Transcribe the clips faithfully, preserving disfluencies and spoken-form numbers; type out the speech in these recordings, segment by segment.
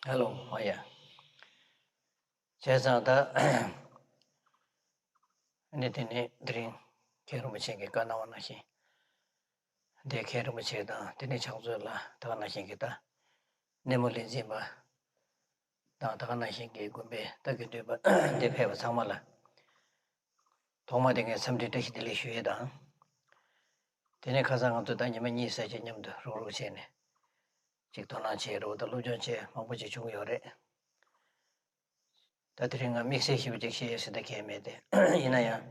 ཧེ་ལོ། ཨོ་ཡ། བྱས་ཙང་ད། ཨ་ནི་དེ་ནས་དེ་རིང་མཁན་རིན་པོ་ཆེ་གིས་བཀའ་གནང་བ་ནང་བཞིན། འདིར་མཁན་རིན་པོ་ཆེ་དང་དེ་ནས་ཕྱག་མཛོད་ལ་ད་ག་ནང་བཞིན་གྱི་ད། སྣེ་མོ་ལས་འཛིན་པ་དང་ད་ག་ནང་བཞིན་གྱི་དགོན་པའི་ད་དགེ་འདུན་པ་འདིར་ཕེབས་པ་ཚང་མ་ལ། ཐོག་མ་དེ་ངས་འཚམས་འདྲི་བཀྲ་ཤིས་བདེ་ལེགས་ཞུ་ཡས་དང་། དེ་ནས་ཁ་སང་ང་ཚོ་ད་ཉི་མ་གཉིས་ཙམ་ཅིག་མཉམ་དུ་རུག་རུག་བྱས་ནས། ཅིག་དོ་སྣང་བྱས་རོགས་དང་སློབ་སྦྱོང་བྱས་མང་པོ་ཅིག་བྱུང་ཡོད་རེད། ད་དེ་རིང་ང་དམིགས་བསལ་ཞེ་པོ་ཅིག་བཤད་ཡས་ཟེར་ད་གང་ཡང་མེད་དེ། ཡིན་ན་ཡང་།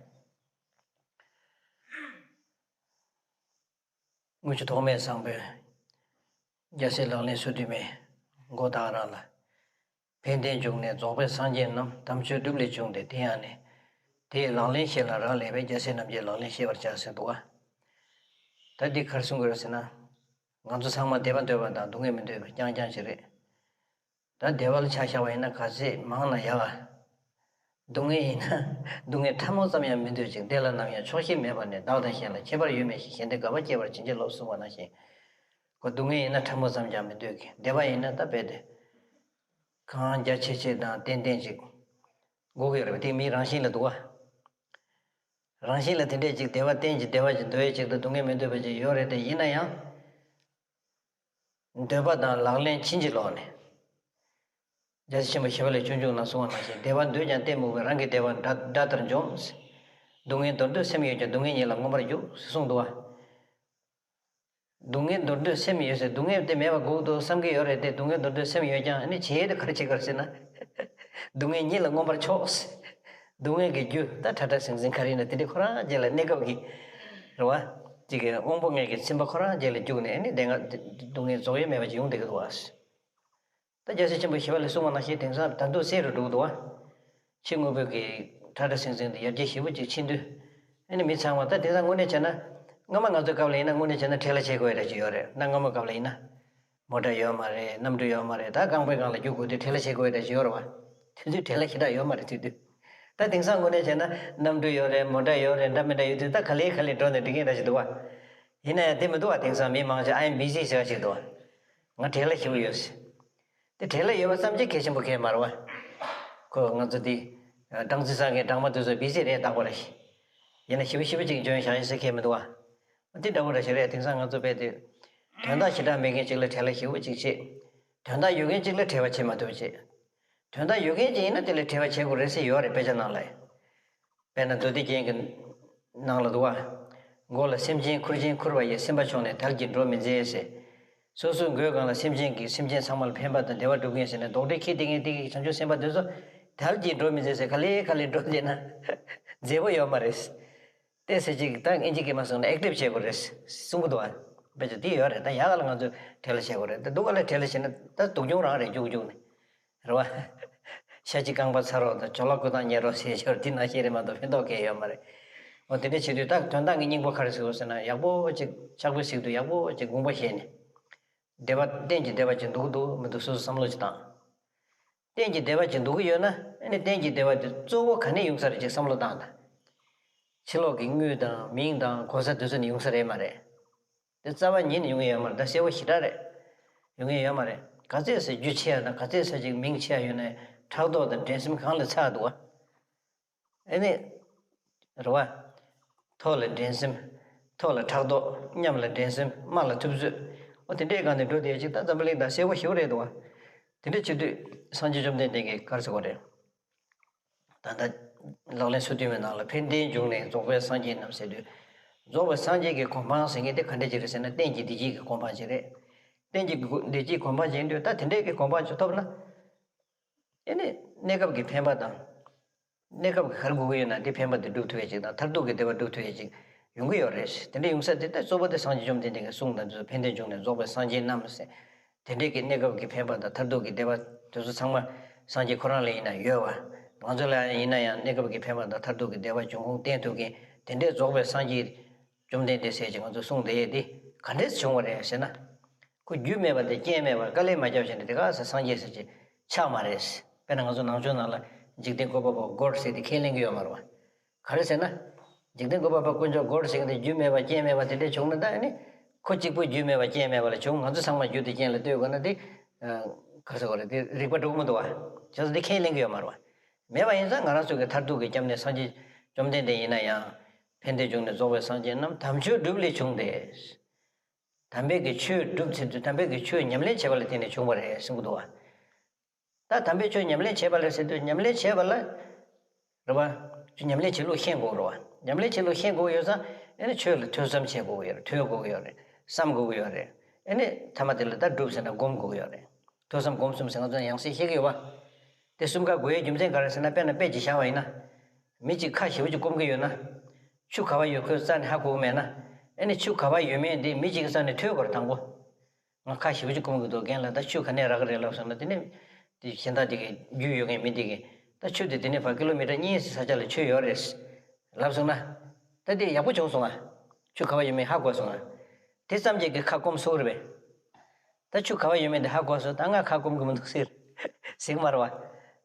དངུལ་ཆུ་ཐོགས་མེད་བཟང་པོས། རྒྱལ་སྲས་ལག་ལེན་སོ་བདུན་མའི་མགོ་བཏགས་རང་ལ། ཕན་བདེ་འབྱུང་གནས་རྫོགས་པའི་སངས་རྒྱས་རྣམས། དམ་ཆོས་སྒྲུབ་ལས་བྱུང་སྟེ་དེ་ཡང་ནི། དེ་ཡི་ལག་ལེན་ཤེས་ལ་རག་ལས་པས། རྒྱལ་སྲས་རྣམས་ཀྱི་ལག་ལེན་ཤེས་པར་བྱ་ཟེར་འདུག་བ། ད་འདི་ག་རེ་གསུང་གི་རེད་ཟེར་ན། ང་ཚོ་ཚང་མ་བདེ་བ་འདོད་པ་དང་སྡུག་བསྔལ་མི་འདོད་པ་རྐྱང་རྐྱང་ཞིག་རེད། ད་བདེ་བ་ལ་ཆ་བཞག་པ་ཡིན་ན་ག་ཚད་མང་ན་ཡག་ག་སྡུག་བསྔལ་ཡིན་ན་སྡུག་བསྔལ་ཕྲ་མོ་ཙམ་ཡང་མི་འདོད་ཅིང་། བདེ་ལ་ནམ་ཡང་ཆོག་ཤེས་མེད་པར་ནི། བདག་དང་གཞན་ལ་ཁྱད་པར་ཡོད་མིན་ཞིང་། གཞན་བདེ་དགའ་བ་སྐྱེ་བར་བྱིན་གྱིས་རློབས་གསུངས་པ་ནང་བཞིན། ཁོ་སྡུག་བསྔལ་ཡིན་ན་ཕྲ་མོ་ཙམ་ཀྱང་མི་འདོད་ཀྱི། བདེ་བ་ཡིན་ན་ད་རྦད་དེ་གང་རྒྱ་ཆེ་ཆེ་དང་ཏན་ཏན་ཅིག་དགོས་ཀྱི་ཡོད་རེད་པ། དེ་མིའི་རང་བཞིན་ལ་འདུག་བ། རང་བཞིན་ལ་དེ་འདྲས་ཅིག་བདེ་བ་གཏན་གྱི་བདེ་བ་ཅིག་འདོད་ཡས་ཅིག་དང་སྡུག་བསྔལ་མི་འདོད་པ་ཅིག་ཡོད་རེད་དེ། ཡིན་ན་ཡང་། འདོད་པ་དང་ལག་ལེན་ཕྱིན་ཅི་ལོག་ནས། རྒྱལ་སྲས་ཆེན་པོ་ཞི་བ་ལྷས་སྤྱོད་འཇུག་ནང་གསུངས་པ་ནང་བཞིན། བདེ་བ་འདོད་ཀྱང་གཏན་མུག་པས། རང་གི་བདེ་བ་དགྲ་དགྲ་ལྟར་འཇོམས། སྡུག་བསྔལ་འདོར་འདོད་སེམས་ཡོད་ཀྱང་། སྡུག་བསྔལ་ཉིད་ལ་མངོན་པར་རྒྱུག་ཟེར་གསུངས་འདུག་བ། སྡུག་བསྔལ་འདོར་འདོད་སེམས་ཡོད་ཟེར། སྡུག་བསྔལ་དེ་མེད་པ་དགོས་འདུག་བསམ་གྱི་ཡོད་རེད་དེ། སྡུག་བསྔལ་འདོར་འདོད་སེམས་ཡོད་ཀྱང་ཨ་ནི་བྱེད་ཡས་དེ་ག་རེ་བྱེད་དགོས་རེད་ཟེར་ན། སྡུག་བསྔལ་ཉིད་ལ་མངོན་པར་ཕྱོགས་ཟེར། སྡུག་བསྔལ་གྱི་རྒྱུ་ད་ཁྲ་ཁྲ་ཟིང་ཟིང་ག་རེ་ཡིན་ན་དེ་འདྲ་ཁོ་རང་རྗེས་ལ་གནས་སྐབས་ཀྱི་རེད་བ། ཅིག་གི་དབང་པོ་ལྔའི་གི་ཚིམ་པ་ཁོ་རང་རྗེས་ལ་རྒྱུག་ནས་ཨ་ནི་དེ་སྔ་སྡུག་བསྔལ་རྫོགས་ཡས་མེད་པ་ཅིག་ཡོང་བསྡད་ཀྱི་འདུག་བ། ད་རྒྱལ་སྲས་ཆེན་པོ་ཞི་བ་ལྷས་གསུངས་པ་ནང་བཞིན་དེང་སང་ད་དུང་གསལ་རུ་འགྲོ་གི་འདུག་བ། ཕྱི་དངོས་པོའི་གི་ཁྲ་ཁྲ་ཟིང་ཟིང་དེ་ཡར་རྒྱས་ཞེ་པོ་ཅིག་ཕྱིན་དུས། ཨ་ནི་མི་ཚང་མ་ད་དེང་སང་དངོས་གནས་བྱས་ན། སྔ་མ་ང་ཚོའི་སྐབས་ལ་ཡིན་ན་དངོས་གནས་བྱས་ན་བྲེལ་བ་བྱེད་དགོས་ཡ་འདྲ་ཅིག་ཡོད་རེད། གནའ་སྔ་མོའི་སྐབས་ལ་ཡིན་ན། མོ་ཊ་ཡོད་མ་རེད། གནམ་གྲུ་ཡོད་མ་རེད། ད་རྐང་པའི་སྒང་ལ་རྒྱུག་དགོས་དུས་བྲེལ་བ་བྱེད་དགོས་ཡ་འདྲ་ཅིག་ཡོད་རེད་བ། དེ་དུས་བྲེལ་བ་ཞེ་དྲག་ཡོད་མ་རེད་དེ་དུས། ད་དེང་སང་དངོས་གནས་བྱས་ན་གནམ་གྲུ་ཡོད་རེད། མོ་ཊ་ཡོད་རེད། འདྲ་མི་འདྲ་ཡོད་དུས་ད་ག་ལེ་ག་ལེ་འགྲོ་ནས་འགྲིག་མཁན་འདྲ་ཞིག་འདུག་བ། ཡིན་ན་ཡང་དེ་མི་འདུག་བ། དེང་སང་མི་མང་ཆེ་I am busy ཟེར་བ་ཞིག་འདུག་བ། ང་བྲེལ་བ་ཞེ་པོ་ཡོད་ཟེར། དེ་བྲེལ་བ་ཡོད་པ་ཙམ་གྱིས་གལ་ཆེན་པོ་གང་ཡང་མ་རེད་བ། ཁོ་ང་ཚོ་འདི། སྦྲང་རྩི་ཟ་མཁན་སྦྲང་མ་དེ་ཚོ་བི་ཟི་རེད། རྟག་པར་རེད། ཡིན་ན་ཞེ་པོ་ཞེ་པོ་ཅིག་འཇོན་བཞག་ཡིན་ཟེར་མཁན་མི་འདུག་བ། འདི་འདྲ་བོ་འདྲ་ཞིག་རེད། དེང་སང་ང་ཚོ་རྦད་དེ། དོན་དག་ཞེ་དྲག་མེད་མཁན་ཅིག་ལ་བྲེལ་བ་ཞེ་པོ་ཅིག་བྱེད། དོན་དག་ཡོད་མཁན་ཅིག་ལ་བྲེལ་བ་བྱེད་མ་ཐུབ་བྱེད། དོན་དག་ཡོད་མཁན་ཅིག་ཡིན་ན་དེ་ལ་བྲེལ་བ་བྱེད་དགོས་རེད་ཟེར་ཡོད་རེད་དཔེ་ཆ་ནང་ལ། དཔེར་ན་མདོ་སྡེ་རྒྱན་གྱི་ནང་ལ་འདུག་བ། མགོ་ལ་སེམས་ཅན་ཁུར་ཆེན་ཁུར་བ་ཡིས། སེམས་པ་ཕྱུང་ནས་དལ་གྱིས་འགྲོ་མི་མཛེས་ཟེར། སོ་སོའི་མགོའི་སྒང་ལ་སེམས་ཅན་གྱི་སེམས་ཅན་ཚང་མ་ལ་ཕན་པ་དང་བདེ་བ་སྒྲུབ་མཁན་ཟེར་ནས་རྡོག་ཁྲེས་འཁྱེར་བསྡད་མཁན་དེ་གི་བྱང་ཆུབ་སེམས་དཔའ་དེ་ཚོ་དལ་གྱིས་འགྲོ་མི་མཛེས་ཟེར། ག་ལེ་ག་ལེ་འགྲོ་བསྡད་ན་མཛེས་པོ་ཡོད་མ་རེད། དེ་ཟེར་ཅིག་ད་ཨིན་ཇི་སྐད་མ་སོང་ན་ཨེག་ཊིབ་བྱེད་དགོས་རེད་གསུང་གི་འདུག་བ། དཔེ་ཆ་འདི་ཡོད་རེད། ད་ཡག་ག་ལ་ང་ཚོས་བྲེལ་བ་བྱེད་དགོས་རེད། ད་སྡུག་ག་ལ་བྲེལ་བ་བྱེད་ན་ད་སྡུག་གྱོང་རང་རེད། རྒྱུག་རྒྱུག་ནས། རེད་བ། ཤ་གཅིག་རྐང་པ་ཚ་རོགས་དང་ཇོ་ལགས་སྐུ་ཐང་ཉལ་རོགས་ཟེར་ཞོར་འདི་ནང་བཤད་རེད་མ་གཏོགས་ཕན་ཐོགས་གང་ཡང་ཡོད་མ་རེད། འོ་དེ་འདྲ་བྱེད་དུས་ད་དོན་དག་གི་སྙིང་པོ་ག་རེ་ཟེར་དགོས་ཟེར་ན། ཡག་པོ་ཅིག་ཕྱག་དཔེ་གཟིགས་དུས་ཡག་པོ་ཅིག་དགོངས་པ་བཞེས་ནས། བདེ་བ་གཏན་གྱི་བདེ་བ་ཅིག་འདུག་གི་འདུག་མི་འདུག་སོ་སོ་བསམ་བློ་ཅིག་བཏང་། གཏན་གྱི་བདེ་བ་ཅིག་འདུག་གི་ཡོད་ན་ཨ་ནི་གཏན་གྱི་བདེ་བ་དེ་གཙོ་བོ་ག་ནས་ཡོང་ས་རེད་ཅིག་བསམ་བློ་བཏང་དང་། ཕྱི་ལོགས་ཀྱི་དངུལ་དང་མིང་དང་གོ་ས་དེ་ཚོ་ནས་ཡོང་ས་རེད་མ་རེད། དེ་རྩ་བ་ཉིད་ནས་ཡོང་གི་ཡོད་མ་རེད། ད་གསལ་པོ་ཞེ་དྲག་རེད། ཡོང་གི་ཡོད་མ་རེད། ག་ཚད་ཟེར་རྒྱུ་ཆེ་ཡ་དང་ག་ཚད་ཟེར་ཅིག་མིང་ཆེ་ཡ་ཡོད་ནའི་ཕྲག་དོག་དང་འགྲན་སེམས་གང་ལ་ཚ་འདུག་བ། ཨེ་ནི། རེད་བ། ཐོག་ལ་འགྲན་སེམས། ཐོག་ལ་ཕྲག་དོག་མཉམ་ལ་འགྲན་སེམས། དམའ་ལ་ཐུབ་ཚོད། འོ་དེ་འདྲའི་སྒང་ནས་འགྲོ་བསྡད་ཅིག་ད་འཛམ་བུ་གླིང་ད་གསལ་པོ་ཞེ་པོ་རེད་འདུག་བ། དེ་འདྲ་བྱེད་དུས་སངས་རྒྱས་བཅོམ་ལྡན་འདས་ཀྱིས་ག་རེ་ཟེར་བ་རེད། ད་ལྟ་ལག་ལེན་སོ་བདུན་མའི་ནང་ལ་ཕན་བདེའི་འབྱུང་གནས་རྫོགས་པའི་སངས་རྒྱས་རྣམས་ཟེར་དུས། རྫོགས་པའི་སངས་རྒྱས་ཀྱི་གོ་འཕང་ཟེར་མཁན་དེ་ག་འདྲ་ཅིག་རེད་ཟེར་ན་གཏན་གྱི་བདེ་སྐྱིད་ཀྱི་གོ་འཕང་ཅིག་རེད། གཏན་གྱི་བདེ་སྐྱིད་གོ་འཕང་ཅིག་ཡིན་དུས་ད་དེ་འདྲའི་གི་གོ་འཕང་ཅིག་ཐོབ་ན། ཨེ་ནི་གནས་སྐབས་ཀྱི་ཕན་པ་དང་། གནས་སྐབས་ཀྱི་ག་རེ་དགོས་ཀྱི་ཡོད་ན་དེ་ཕན་པ་དེ་སྒྲུབ་ཐུབ་ཡས་ཅིག་དང་མཐར་ཐུག་གི་བདེ་བ་སྒྲུབ་ཐུབ་ཡས་ཅིག་ཡོང་གི་ཡོད་རེད། དེ་འདྲ་ཡོང་ས་དེ་ད་གཙོ་བོ་དེ་སངས་རྒྱས་བཅོམ་ལྡན་འདས་ཀྱི་གསུང་དང་དེ་ཚོ་ཕན་བདེ་འབྱུང་གནས་རྫོགས་པའི་སངས་རྒྱས་རྣམས་ཟེར། དེ་འདྲས་ཀྱི་གནས་སྐབས་ཀྱི་ཕན་པ་དང་མཐར་ཐུག་གི་བདེ་བ་དེ་ཚོ་ཚང་མ་སངས་རྒྱས་ཁོ་རང་ལ་ཡིན་ན་ཡོད་བ། ང་ཚོ་ལ་ཡིན་ན་ཡང་གནས་སྐབས་ཀྱི་ཕན་པ་དང་མཐར་ཐུག་གི་བདེ་བ་འབྱུང་ཁུངས་བསྟན་ཐུབ་མཁན་དེ་འདྲས་རྫོགས་པའི་སངས་རྒྱས་བཅོམ་ལྡན་འདས་ཟེར་ཅིག་ང་ཚོ་གསུང་བསྡད་ཡས་དེ་ག་འདྲས་བྱུང་བ་རེད་ཟེར་ན། ཁོ་རྒྱུ་མེད་པ་དང་རྐྱེན་མེད་པར་དཀའ་ལས་མ་བརྒྱབ་བྱས་ནས་དེ་ག་ས་སངས་རྒྱས་ཟེར་གྱི་ཆགས་མ་རེད། དཔེར་ན་ང་ཚོ་ནང་ཆོས་ནང་ལ་འཇིག་རྟེན་བཀོད་པ་པོ་གོཌ་ཟེར་དེ་ཁས་ལེན་གྱི་ཡོད་མ་རེད་བ། ག་རེ་ཟེར་ན། འཇིག་རྟེན་བཀོད་པ་པོ་དཀོན་མཆོག་གོཌ་ཟེར་གྱི་དེ་རྒྱུ་མེད་པ་རྐྱེན་མེད་པ་དེ་འདྲས་བྱུང་ན་ད་ཨ་ནི། ཁོ་གཅིག་པུ་རྒྱུ་མེད་པ་རྐྱེན་མེད་པ་ལ་བྱུང་། ང་ཚོ་ཚང་མ་རྒྱུ་དང་རྐྱེན་ལ་ལྟོས་དགོས་ན་དེ། ཨ། ག་རེ་ཟེར་དགོས་རེད། དེ་རིགས་པ་འགྲོ་གི་མི་འདུག་བ། བྱས་ཙང་དེ་ཁས་ལེན་གི་ཡོད་མ་རེད་བ། མེད་པ་ཡིན་ཙང་ང་རང་ཚོ་གི་མཐར་ཐུག་གི་སྐྱབས་གནས་སངས་རྒྱས་བཅོམ་ལྡན་འདས་ཡིན་ན་ཡང་། ཕན་བདེའི་འབྱུང་གནས་རྫོགས་པའི་སངས་རྒྱས་རྣམས་དམ་ཆོས་སྒྲུབ་ལས་བྱུང་སྟེ། དམ་པའི་གི་ཆོས་སྒྲུབ་ཚེ་དུས་དམ་པའི་གི་ཆོས་ཉམས་ལེན་བྱེད་པ་ལ་བརྟེན་ནས་བྱུང་བ་རེད་གསུང་གི་འདུག་བ། ད་དམ་པའི་ཆོས་ཉམས་ལེན་བྱེད་པ་ལ་ཟེར་དུས་ཉམས་ལེན་བྱེད་པ་ལ། རེད་བ། ཆོས་ཉམས་ལེན་བྱེད་ལུགས་ཤེས་དགོས་རེད་བ། ཉམས་ལེན་བྱེད་ལུགས་ཤེས་དགོས་ཡོད་ཙང་ཨེ་ནི་ཆོས་ལ་ཐོས་བསམ་བྱེད་དགོས་ཀྱི་ཡོད་རེད། ཐོས་དགོས་ཀྱི་ཡོད་རེད། བསམ་དགོས་ཀྱི་ཡོད་རེད། ཨེ་ནི་ཐ་མ་དེ་ལ་ད་སྒྲུབ་ཟེར་ན་སྒོམ་དགོས་ཀྱི་ཡོད་རེད། ཐོས་བསམ་སྒོམ་གསུམ་ཟེར་ང་ཚོ་ཡང་སེ་བཤད་ཀྱི་ཡོད་བ། དེ་གསུམ་ཀ་དགོས་ཡའི་རྒྱུ་མཚན་ག་རེ་ཟེར་ན། དཔེར་ན་དཔེ་ཅིག་བཞག་པ་ཡིན་ན། མི་གཅིག་ཁ་ཞེ་པོ་ཅིག་སྐོམ་གྱི་ཡོད་ན། ཆུ་ག་བ་ཡོད་ཁོས་རྩ་ནས་ཧ་གོ་གི་མེད་ན། ཨེ་ནི་ཆུ་ག་བ་ཡོད་མེད་དེ་མི་གཅིག་གི་རྩ་ནས་ཐོས་དགོས་རེད་དང་པོ། ང་ཁ་ཞེ་པོ་ཅིག་སྐོམ་གྱི་འདུག་རྒན་ལགས། ད་ཆུ་ག་ནས་རག་གི་རེད་ལབ་སོང་ན། དེ་ནས་དེ་གཞན་དག་དེ་གི་རྒྱུས་ཡོད་མཁན་མི་དེ་གིས་ད་ཆུ་དེ་དེ་ནས་ཕར་ཀི་ལོ་མི་ཊར་གཉིས་ས་ཆ་ལ་ཆུ་ཡོད་རེད་ལབ་སོང་ན། ད་དེ་ཡག་པོ་བྱུང་སོང་ང་། ཆུ་ག་བ་ཡོད་མེད་ཧ་གོ་སོང་ང་། དེ་ཙམ་གྱིས་གི་ཁ་སྐོམ་སོང་རེད་པས། ད་ཆུ་ག་བ་ཡོད་མེད་དེ་ཧ་གོ་སོང་། ད་ང་ཁ་སྐོམ་གྱི་མི་འདུག་ཟེར་ཟེར་གི་མ་རེད་བ།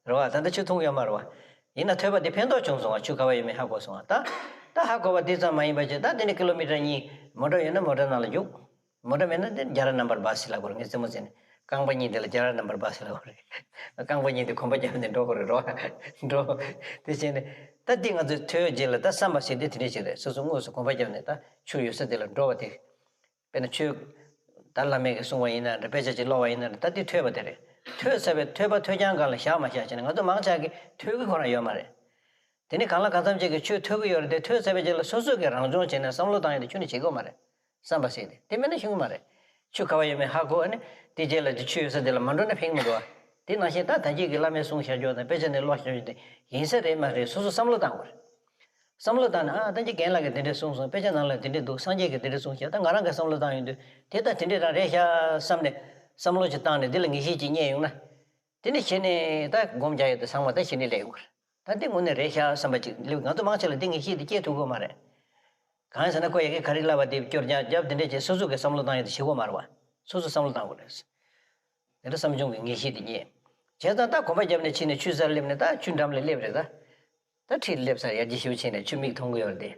རེད་བ། ད་ལྟ་ཆུ་འཐུང་ཡོད་མ་རེད་བ། ཡིན་ན་ཐོས་པ་དེ་ཕན་ཐོགས་བྱུང་སོང་ང་། ཆུ་ག་བ་ཡོད་མེད་ཧ་གོ་སོང་ང་། ད་ད་ཧ་གོ་བ་དེ་ཙམ་མ་ཡིན་པ་བྱས། ད་དེ་ནས་ཀི་ལོ་མི་ཊར་གཉིས་མོ་ཊ་ཡོད་ན་མོ་ཊ་ནང་ལ་རྒྱུགས། མོ་ཊ་མེད་ན་དེ་རྒྱ་ར་ནམ་བར་བཱ་སི་ལབ་དགོས་རེད། ངས་རྩེད་མོ་རྩེ་ནས་རྐང་པ་གཉིས་དེ་ལ་རྒྱ་ར་ནམ་བར་བཱ་སི་ལབ་དགོས་རེད། རྐང་པ་གཉིས་དེ་གོམ་པ་བརྒྱབ་ནས་འགྲོ་དགོས་རེད། འགྲོ་བ་འགྲོ། དེ་བྱས་ནས་ད་འདི་ང་ཚོས་ཐོས་རྗེས་ལ་ད་བསམ་པ་ཟེར་དེ་དེ་འདྲས་ཅིག་རེད། སོ་སོ་དངོས་སུ་གོམ་པ་བརྒྱབ་ནས་ད་ཆུ་ཡོད་ས་དེ་ལ་འགྲོ་བ་དེ། དཔེར་ན་ཆོས། ད་བླ་མས་གི་གསུང་བ་ཡིན་ན་འདྲ། དཔེ་ཆ་ཅིག་ཀློག་པ་ཡིན་ན་འདྲ། ད་འདི་ཐོས་པ་དེ་རེད། ཐོས་ཚར་བའི་ཐོས་པ་ཐོས་རྐྱང་སྒང་ལ་བཞག་མ་བཞག་བྱས་ནས་ང་ཚོ་མང་ཆེ་གིས་ཐོས་གི་ཁོ་རང་ཡོད་མ་རེད། དེ་ནས་གང་ལ་གང་འཚམ་ཅིག་གིས་ཆོས་ཐོས་ཀྱི་ཡོད་རེད་དེ། ཐོས་ཚར་བའི་རྗེས་ལ་སོ་སོ་གིས་རང་སྦྱོང་བྱས་ནས་བསམ་བློ་བཏང་ཡས་དེ་ཁྱོན་ནས་བྱེད་ཀྱི་ཡོད་མ་རེད། བསམ་པ་ཟེར་དེ་དེ་མེད་ན་ཤེས་ཀྱི་མ་རེད། ཆུ་ག་བ་ཡོད་མེད་ཧ་གོ། ཨ་ནི་དེ་རྗེས་ལ་དེ་ཆུ་ཡོད་ས་དེ་ལ་མ་འགྲོ་ན་ཕན་གྱི་མི་འདུག་ཨ། དེ་ནང་བཞིན་ད་ད་གིན་གྱི་བླ་མས་གསུངས་བཞག་རྒྱུ་དང་དཔེ་ཆ་ནས་ཀློག་བཞག་རྒྱུ་དེ་ཡིན་ས་རེད་མ་རེད། སོ་སོ་བསམ་བློ་བཏང་དགོས་རེད། བསམ་བློ་བཏང་ནས། ཨ། ད་ཅི་རྒན་ལགས་ཀྱིས་དེ་འདྲས་གསུངས་སོང་། དཔེ་ཆ་ནང་ལ་དེ་འདྲས་འདུག་སངས་རྒྱས་ཀྱིས་དེ་འདྲས་གསུངས་ཤག་ད་ང་རང་གིས་བསམ་བློ་བཏང་ཡོང་དུས་དེ་ད་དེ་འདྲས་རང་རེད་ཤག་བསམ་ནས་བསམ་བློ་ཅིག་བཏང་ནས་འདི་ལ་ངེས་ཤེས་ཅིག་རྙེད་ཡོང་ན། དེ་ནས་གཞི་ནས་ད་སྒོམ་རྒྱག་ཡས་དེ་ཚང་མ་ད་གཞི་ནས་སླེབས་ཡོང་གི་རེད། ད་འདི་དངོས་གནས་རེད་ཤག་བསམ་པ་ཅིག་སླེབས། ང་ཚོ་མང་ཆེ་ལ་འདི་ངེས་ཤེས་དེ་སྐྱེ་ཐུབ་ཀྱི་མ་རེད། གང་ཡིན་ཟེར་ན་ཁོ་ཡ་གིས་ག་རེ་ལབ་པ་དེ་སྐྱོར་རྒྱག་རྒྱབ་དེ་འདྲས་བྱས་སོ་སོ་གིས་བསམ་བློ་བཏང་ཡས་དེ་བྱེད་དགོས་མ་རེད་བ། སོ་སོ་བསམ་བློ་བཏང་དགོས་རེད། དེ་འདྲ་བསམ་བྱུང་གི་ངེས་ཤེས་དེ་རྙེད། བྱས་ཙང་ད་གོམ་པ་བརྒྱབ་ནས་ཕྱིན་ནས་ཆུའི་རྩར་སླེབས་ནས་ད་ཆུ་འགྲམ་ལ་སླེབས་རེད་ད། ད་འཁྲིས་སླེབས་ཚར། ཡར་རྒྱས་ཞེ་པོ་ཕྱིན་ནས་ཆུ་མིག་མཐོང་གི་ཡོད་རེད་དེ།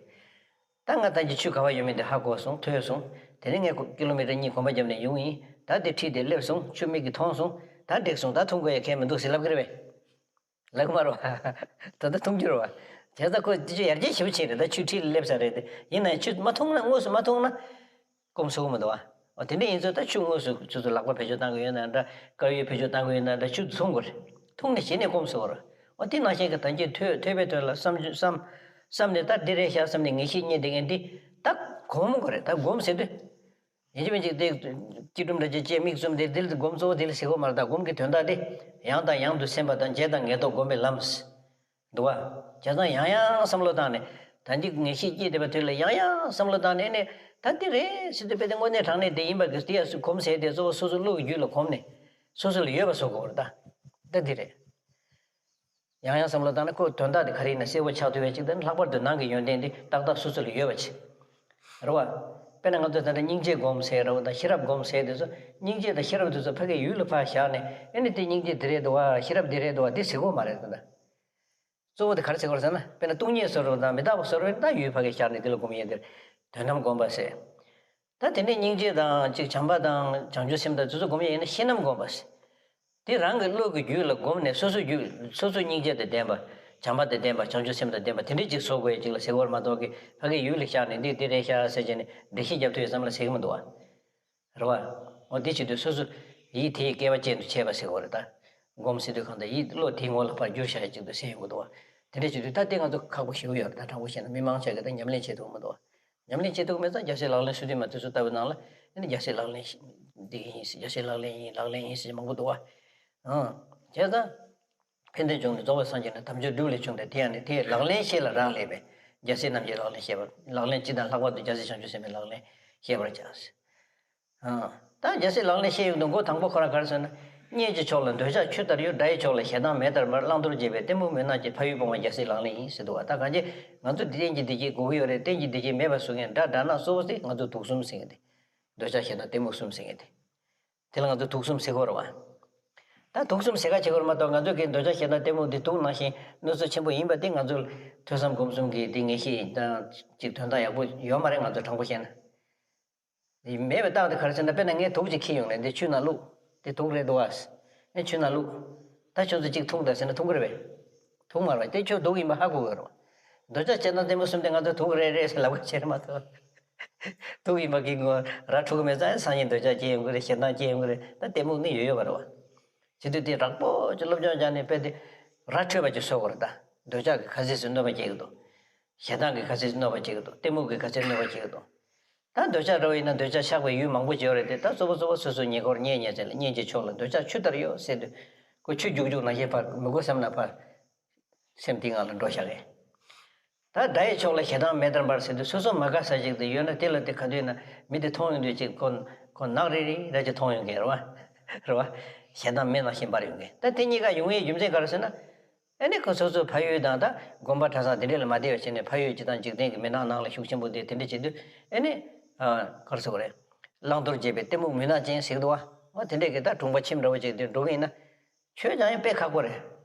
ད་ང་ད་གིན་ཆུ་ག་བ་ཡོད་མེད་དེ་ཧ་གོ་སོང་། ཐོས་སོང་། དེ་ནས་ངས་ཀི་ལོ་མི་ཊར་གཉིས་གོམ་པ་བརྒྱབ་ནས་ཡོང་ཡིན། ད་དེ་འཁྲིས་དེ་སླེབས་སོང་། ཆུ་མིག་གིས་མཐོང་སོང་། ད་འགྲིག་སོང་། ད་འཐུང་དགོས་ཡ་གང་ཡང་མི་འདུག་ཟེར་ལབ་ཀྱི་རེད་པས། ལབ་ཀྱི་མ་རེད་བ། ད་ལྟ་འཐུང་རྒྱུ་རེད་བ། བྱས་ཙང་ཁོ་དེ་ཆུ་ཡར་རྒྱས་ཞེ་པོ་ཕྱིན་རེད། ད་ཆུ་འཁྲིས་ལ་སླེབས་ཚར་རེད་དེ། ཡིན་ན་ཡང་ཆུ་མ་འཐུང་ན། དངོས་སུ་མ་འཐུང་ན། སྐོམ་སོ་གི་མི་འདུག་བ། འོ་དེ་འདྲ་ཡིན་ཚུལ་ད་ཆུ་དངོས་སུ་ཆུ་ཚོད་ལག་པ་བེད་སྤྱོད་བཏང་གི་ཡོད་ན་འདྲ། དཀར་ཡོལ་བེད་སྤྱོད་བཏང་གི་ཡོད་ན་འདྲ། ཆུ་འཐུང་དགོས་རེད། འཐུང་ནས་གཞི་ནས་སྐོམ་སོ་གི་རེད། འོ་དེ་ནང་བཞིན་གྱི་ད་གིན་ཐོས་ཐོས་པའི་དོན་ལ་བསམ་བསམ་བསམ་ནས་ད་འདི་རེད་ཤག་བསམ་ནས་ངེས་ཤེས་རྙེད་བསྡད་མཁན་འདི་ད་སྒོམ་དགོས་རེད། ད་སྒོམ་ཟེར་དུས། ཡིན་གཅིག་མིན་གཅིག་དེ་སྐྱིལ་ཀྲུང་འདྲ་ཅིག་བཅས་མིག་བཙུམ་དེ་དེ་ལ་སྒོམ་གཙོ་བོ་དེ་ལ་ཟེར་གོ་མ་རེད། ད་སྒོམ་གྱི་དོན་དག་དེ་ཡང་དང་ཡང་དུ་སེམས་པ་དང་བརྗེད་དང་ངེས་རྟོག་སྒོམ་པའི་ལམ། འདུག་བ། བྱས་ཙང་ཡང་ཡང་བསམ་བློ་བཏང་ནས། ད་འདི་ངེས་ཤེས་སྐྱེས་བསྡད་པ་དེ་ལ་ཡང་ཡང་བསམ་བློ་བཏང་ནས་ནས། ད་འདི་རེད་ཟེར་དུས་དཔེ་དེ་དངོས་གནས་དྲང་གནས་དེ་ཡིན་པ་གི་དེ་ཡ་སུ་གོམས་ཟེར་དེ་གཙོ་བོ་སོ་སོ་བློ་གི་རྒྱུད་ལ་གོམས་ནས། སོ་སོ་ལ་ཡོད་པ་བཟོ་དགོས་རེད་ད། ད་འདི་རེད། ཡང་ཡང་བསམ་བློ་བཏང་ན་ཁོ་དོན་དག་དེ་ག་རེ་ཡིན་ན་གསལ་པོ་ཆགས་ཐུབ་པ་ཅིག་དང་། ལྷག་པར་དུ་ནང་གི་ཡོན་ཏན་དེ་ཏག་ཏག་སོ་སོ་ལ་ཡོད་པ་ཅིག་རེད་བ། དཔེར་ན་ང་ཚོ་ད་ལྟ་སྙིང་རྗེ་སྒོམ་ཟེར་རེད་བ་དང་ཤེས་རབ་སྒོམ་ཟེར་དེ་ཚོ། སྙིང་རྗེ་དང་ཤེས་རབ་དེ་ཚོ་ཕ་གིའི་ཡུལ་ལ་ཕར་བཞག་ནས། ཨེ་ནི་དེ་སྙིང་རྗེ་འདི་རེད་འདུག་བ། ཤེས་རབ་འདི་རེད་འདུག་བ། འདི་ཟེར་དགོས་མ་རེད་ད། གཙོ་བོ་དེ་ག་རེ་ཟེར་དགོས་རེད་ཟེར་ན། དཔེར་ན་སྟོང་ཉིད་བཟོ་འདྲ་དང་མི་རྟག་པ་བཟོ་འདྲ་ཡིན་ན་ད་ཡུལ་ཕ་གིར་བཞག་ནས་དེ་ལ་སྒོམ་ཡས་དེར་དོན་དམ་སྒོམ་པ་ཟེར། ད་དེ་ནས་སྙིང་རྗེ་དང་ཅིག་བྱམས་པ་དང་བྱང་ཆུབ་སེམས་དང་དེ་ཚོ་སྒོམ་ཡས་ཡིན་ན་ཤེས་རྣམ་སྒོམ་པ་ཟེར། དེ་རང་གི་བློ་གི་རྒྱུད་ལ་བསྒོམས་ནས་སོ་སོ་རྒྱུད། སོ་སོ་སྙིང་རྗེ་དང་ལྡན་པ། བྱམས་པ་དང་ལྡན་པ། བྱང་ཆུབ་སེམས་དང་ལྡན་པ་དེ་འདྲས་ཅིག་བཟོ་དགོས་ཡས་ཅིག་ལ་ཟེར་དགོས་རེད་མ་གཏོགས་ཀྱི། ཕ་གིའི་ཡུལ་ལ་བཞག་ནས་འདི་འདི་རེད་ཤག་ཟེར་བྱས་ནས་འགྲེལ་བཤད་རྒྱབ་ཐུབ་ཡས་བསམ་བློ་ཟེར་གི་མི་འདུག་བ། རེད་བ། འོ་དེ་བྱེད་དུས་སོ་སོ་ཡིད་དེའི་སྐལ་བ་ཅན་དུ་བྱས་པ་ཟེར་དགོས་རེད་ད། སྒོམ་ཟེར་དུས་གང་ལྟར་ཡིད་བློ་དེའི་ངོ་ལ་ཕར་བསྒྱུར་བྱ་ཡ་ཅིག་ཏུ་ཟེར་ཡོང་གི་འདུག་བ། དེ་འདྲ་བྱེད་དུས་ད་དེ་ང་ཚོ་ཁག་པོ་ཞེ་པོ་ཡོད་རེད་ད། དྲང་པོ་བཤད་ན་མི་མང་ཆེ་གིས་ད་ཉམས་ལེན་བྱེད་ཐུབ་ཀྱི་མི་འདུག་བ། ཉམས་ལེན་བྱེད་ཐུབ་ཀྱི་མེད་ཙང་རྒྱལ་སྲས་ལག་ལེན་སོ་བདུན་མ་དེ་ཚོ་ལྟ་བུའི་ནང་ལ་ཨ་ནི་རྒྱལ་སྲས་ལག་ལེན་འདི་ཡིན་ཟེར། རྒྱལ་སྲས་ལག་ལེན་ཡིན། ལག་ལེན་ཡིན་ཟེར་མང་པོ་འདུག་བ། ཨང་། བྱས་ཙང་། ཕན་བདེའི་འབྱུང་གནས་རྫོགས་པའི་སངས་རྒྱས་རྣམས་དམ་ཆོས་སྒྲུབ་ལས་བྱུང་སྟེ། དེ་ཡང་ནི་དེས་ལག་ལེན་ཤེས་ལ་རག་ལས་པས། རྒྱལ་སྲས་རྣམས་ཀྱི་ལག་ལེན་ཤེས་པར། ལག་ལེན་སྤྱི་དང་ལྷག་པར་དུ་རྒྱལ་སྲས་བྱང་ཆུབ་སེམས་དཔའི་ལག་ལེན་ཤེས་པར་བྱ། ཨང་། ད་རྒྱལ་སྲས་ལག་ལེན་ཤེས་ཡོང་དུས་མགོ་དང་པོ་ཁོ་རང་ག་རེ་ཟེར་ན། རྙེད་ཀྱི་ཕྱོགས་ལ་འདོད་ཆགས་ཆུ་ལྟར་གཡོ། སྒྲ་ཡི་ཕྱོགས་ལ་ཞེ་སྡང་མེ་ལྟར་འབར། བླང་དོར་བྱེད་པའི་གཏི་མུག་མུན་ནག་གིས། ཕ་ཡུལ་སྤོང་བ་རྒྱལ་སྲས་ལག་ལེན་ཡིན་ཟེར་འདུག་བ། ད་གང་ཅི་ང་ཚོ་འདི་རྟེན་གྱི་བདེ་སྐྱིད་དགོས་ཀྱི་ཡོད་རེད། རྟེན་གྱི་བདེ་སྐྱིད་མེད་པ་བཟོ་མཁན་དགྲ་དགྲ་ནག་གཙོ་བོ་དེ་ང་ཚོ་དུག་གསུམ་ཟེར་མཁན་དེ། འདོད་ཆགས་ཞེ་སྡང་གཏི་མུག་གསུམ་ཟེར་མཁན་དེ། དེ་ལ་ང་ཚོས་དུག་གསུམ་ཟེར་གྱི་ཡོད་རེད་བ། ད་དུག་གསུམ་ཟེར་ག་བྱེད་ཀྱི་ཡོད་རེད་མ་གཏོགས། ང་ཚོས་ཀྱི་འདོད་ཆགས་ཞེ་སྡང་གཏི་མུག་འདི་དུག་ནང་བཞིན་གནོད་འཚེ་ཆེན་པོ་ཡིན་པ་དེ་ང་ཚོས་ཐོས་བསམ་སྒོམ་གསུམ་གྱི་འདི་ངེས་ཤེས་དང་ཅིག་དོན་དག་ཡག་པོ་ཡོད་མ་རེད། ང་ཚོ་དྲང་པོ་བཤད་ན། འདི་མེད་པའི་རྟགས་དེ་ག་རེ་ཟེར་ན། དཔེར་ན་ངས་དུག་ཅིག་འཁྱེར་ཡོང་ནས་འདི་ཆུ་ནང་བླུགས། འདི་དུག་རེད་འདུག་བ། ཨེ་ཆུ་ནང་བླུགས། ད་ཁྱོད་ཚོ་གཅིག་འཐུང་དང་ཟེར་ན་འཐུང་གི་རེད་པས། འཐུང་མ་རེད་པ། དེ་ཁྱོད་དུག་ཡིན་པ་ཧ་གོ་གི་རེད་པ། འདོད་ཆགས་ཞེ་སྡང་གཏི་མུག་གསུམ་དེ་ང་ཚོ་དུག་རེད་རེད་ཟེར་ལབ་ཀྱི་བྱེད་རེད་མ་གཏོགས། དུག་ཡིན་པ་གི་ངོ་ར་འཕྲོད་ཀྱི་མེད་ཙང་སང་ཉིན་འདོད་ཆགས་སྐྱེ་ཡོང་གི་རེད། ཞེ་སྡང་སྐྱེ་ཡོང་གི་རེད། ད་གཏི་མུག་ནི་ཡོད་ཡོད་པ་རེད་པ། བྱེད་དུས་དེ་རགས་པོ་ཅིག་སློབ་སྦྱོང་སྦྱངས་ནས་དཔེ་དེ་ར་འཕྲོད་པ་ཅིག་བཟོ་དགོས་རེད་ད། འདོད་ཆགས་ཀྱི་ཁ་ཟས་སུ་གནོད་པ་སྐྱེལ་གྱི་འདུག། ཞེ་སྡང་གི་ཁ་ཟས་སུ་གནོད་པ་སྐྱེལ་གྱི་འདུག། གཏི་མུག་གི་ཁ་ཟས་སུ་གནོད་པ་སྐྱེལ་གྱི་འདུག། ད་འདོད་ཆགས་འདྲ་བོ་ཡིན་ན་འདོད་ཆགས་ཆགས་པའི་ཡུལ་མང་པོ་ཅིག་ཡོད་རེད་དེ། ད་གཙོ་བོ་གཙོ་བོ་སོ་སོའི་ཉེ་འཁོར་གཉེན་ཉེ་ཚན་ལ་གཉེན་གྱི་ཕྱོགས་ལ་འདོད་ཆགས་ཆུ་ལྟར་གཡོ་ཟེར་དུས། ཁོ་ཆུ་རྒྱུག་རྒྱུག་ནང་བཞིན་ཕར་མི་དགོས་བསམ་ན་ཕར་སེམས་དེའི་ངང་ལ་འགྲོ་བཞག་གི། ད་དགྲ་ཡི་ཕྱོགས་ལ་ཞེ་སྡང་མེ་ལྟར་འབར་ཟེར་དུས། སོ་སོ་མ་དགའ་ས་ཞིག་དེ་ཡོད་ན་དེ་ལ་དེ་ག་དུས་ན་མི་དེ་མཐོང་ཡོང་དུས་ཅིག་ཁོ་ཁོ་ནག་རིལ་རིལ་ར་ཅིག་མཐོང་ཡོང་གི་རེད་པ། རེད་པ། ཞེ་སྡང་མེ་ནང་བཞིན་འབར་ཡོང་གི། ད་དེ་གཉིས་ཀ་ཡོང་བའི་རྒྱུ་མཚན་ག་རེ་ཟེར་ན། ཨ་ནི་ཁོ་སོ་སོའི་ཕ་ཡུལ་དང་ད་དགོན་པ་གྲྭ་ཚང་དེ་འདྲས་ལ་མ་བསྡད་པ་བྱས་ནས། ཕ་ཡུལ་སྤྱི་དང་འཇིག་རྟེན་གྱི་མི་ནག་ནང་ལ་ཤུགས་ཆེན་པོ་དེ་དེ་འདྲས་བྱེད་དུས། ཨ་ནི་ཨ་ག་རེ་ཟེར་དགོས་རེད། བླང་དོར་བརྗེད་པའི་གཏི་མུག་མུན་ནག་ཅན་ཟེར་གྱི་འདུག་པ། འོ་དེ་འདྲས་ཀྱི་ད་གྲོང་པ་ཁྱིམ་འདྲ་བོ་ཅིག་དེ་འགྲོ་གི་ཡིན་ན། ཆོས་སྦྱང་ཡ་དཔེ་ཁག་པོ་རེད།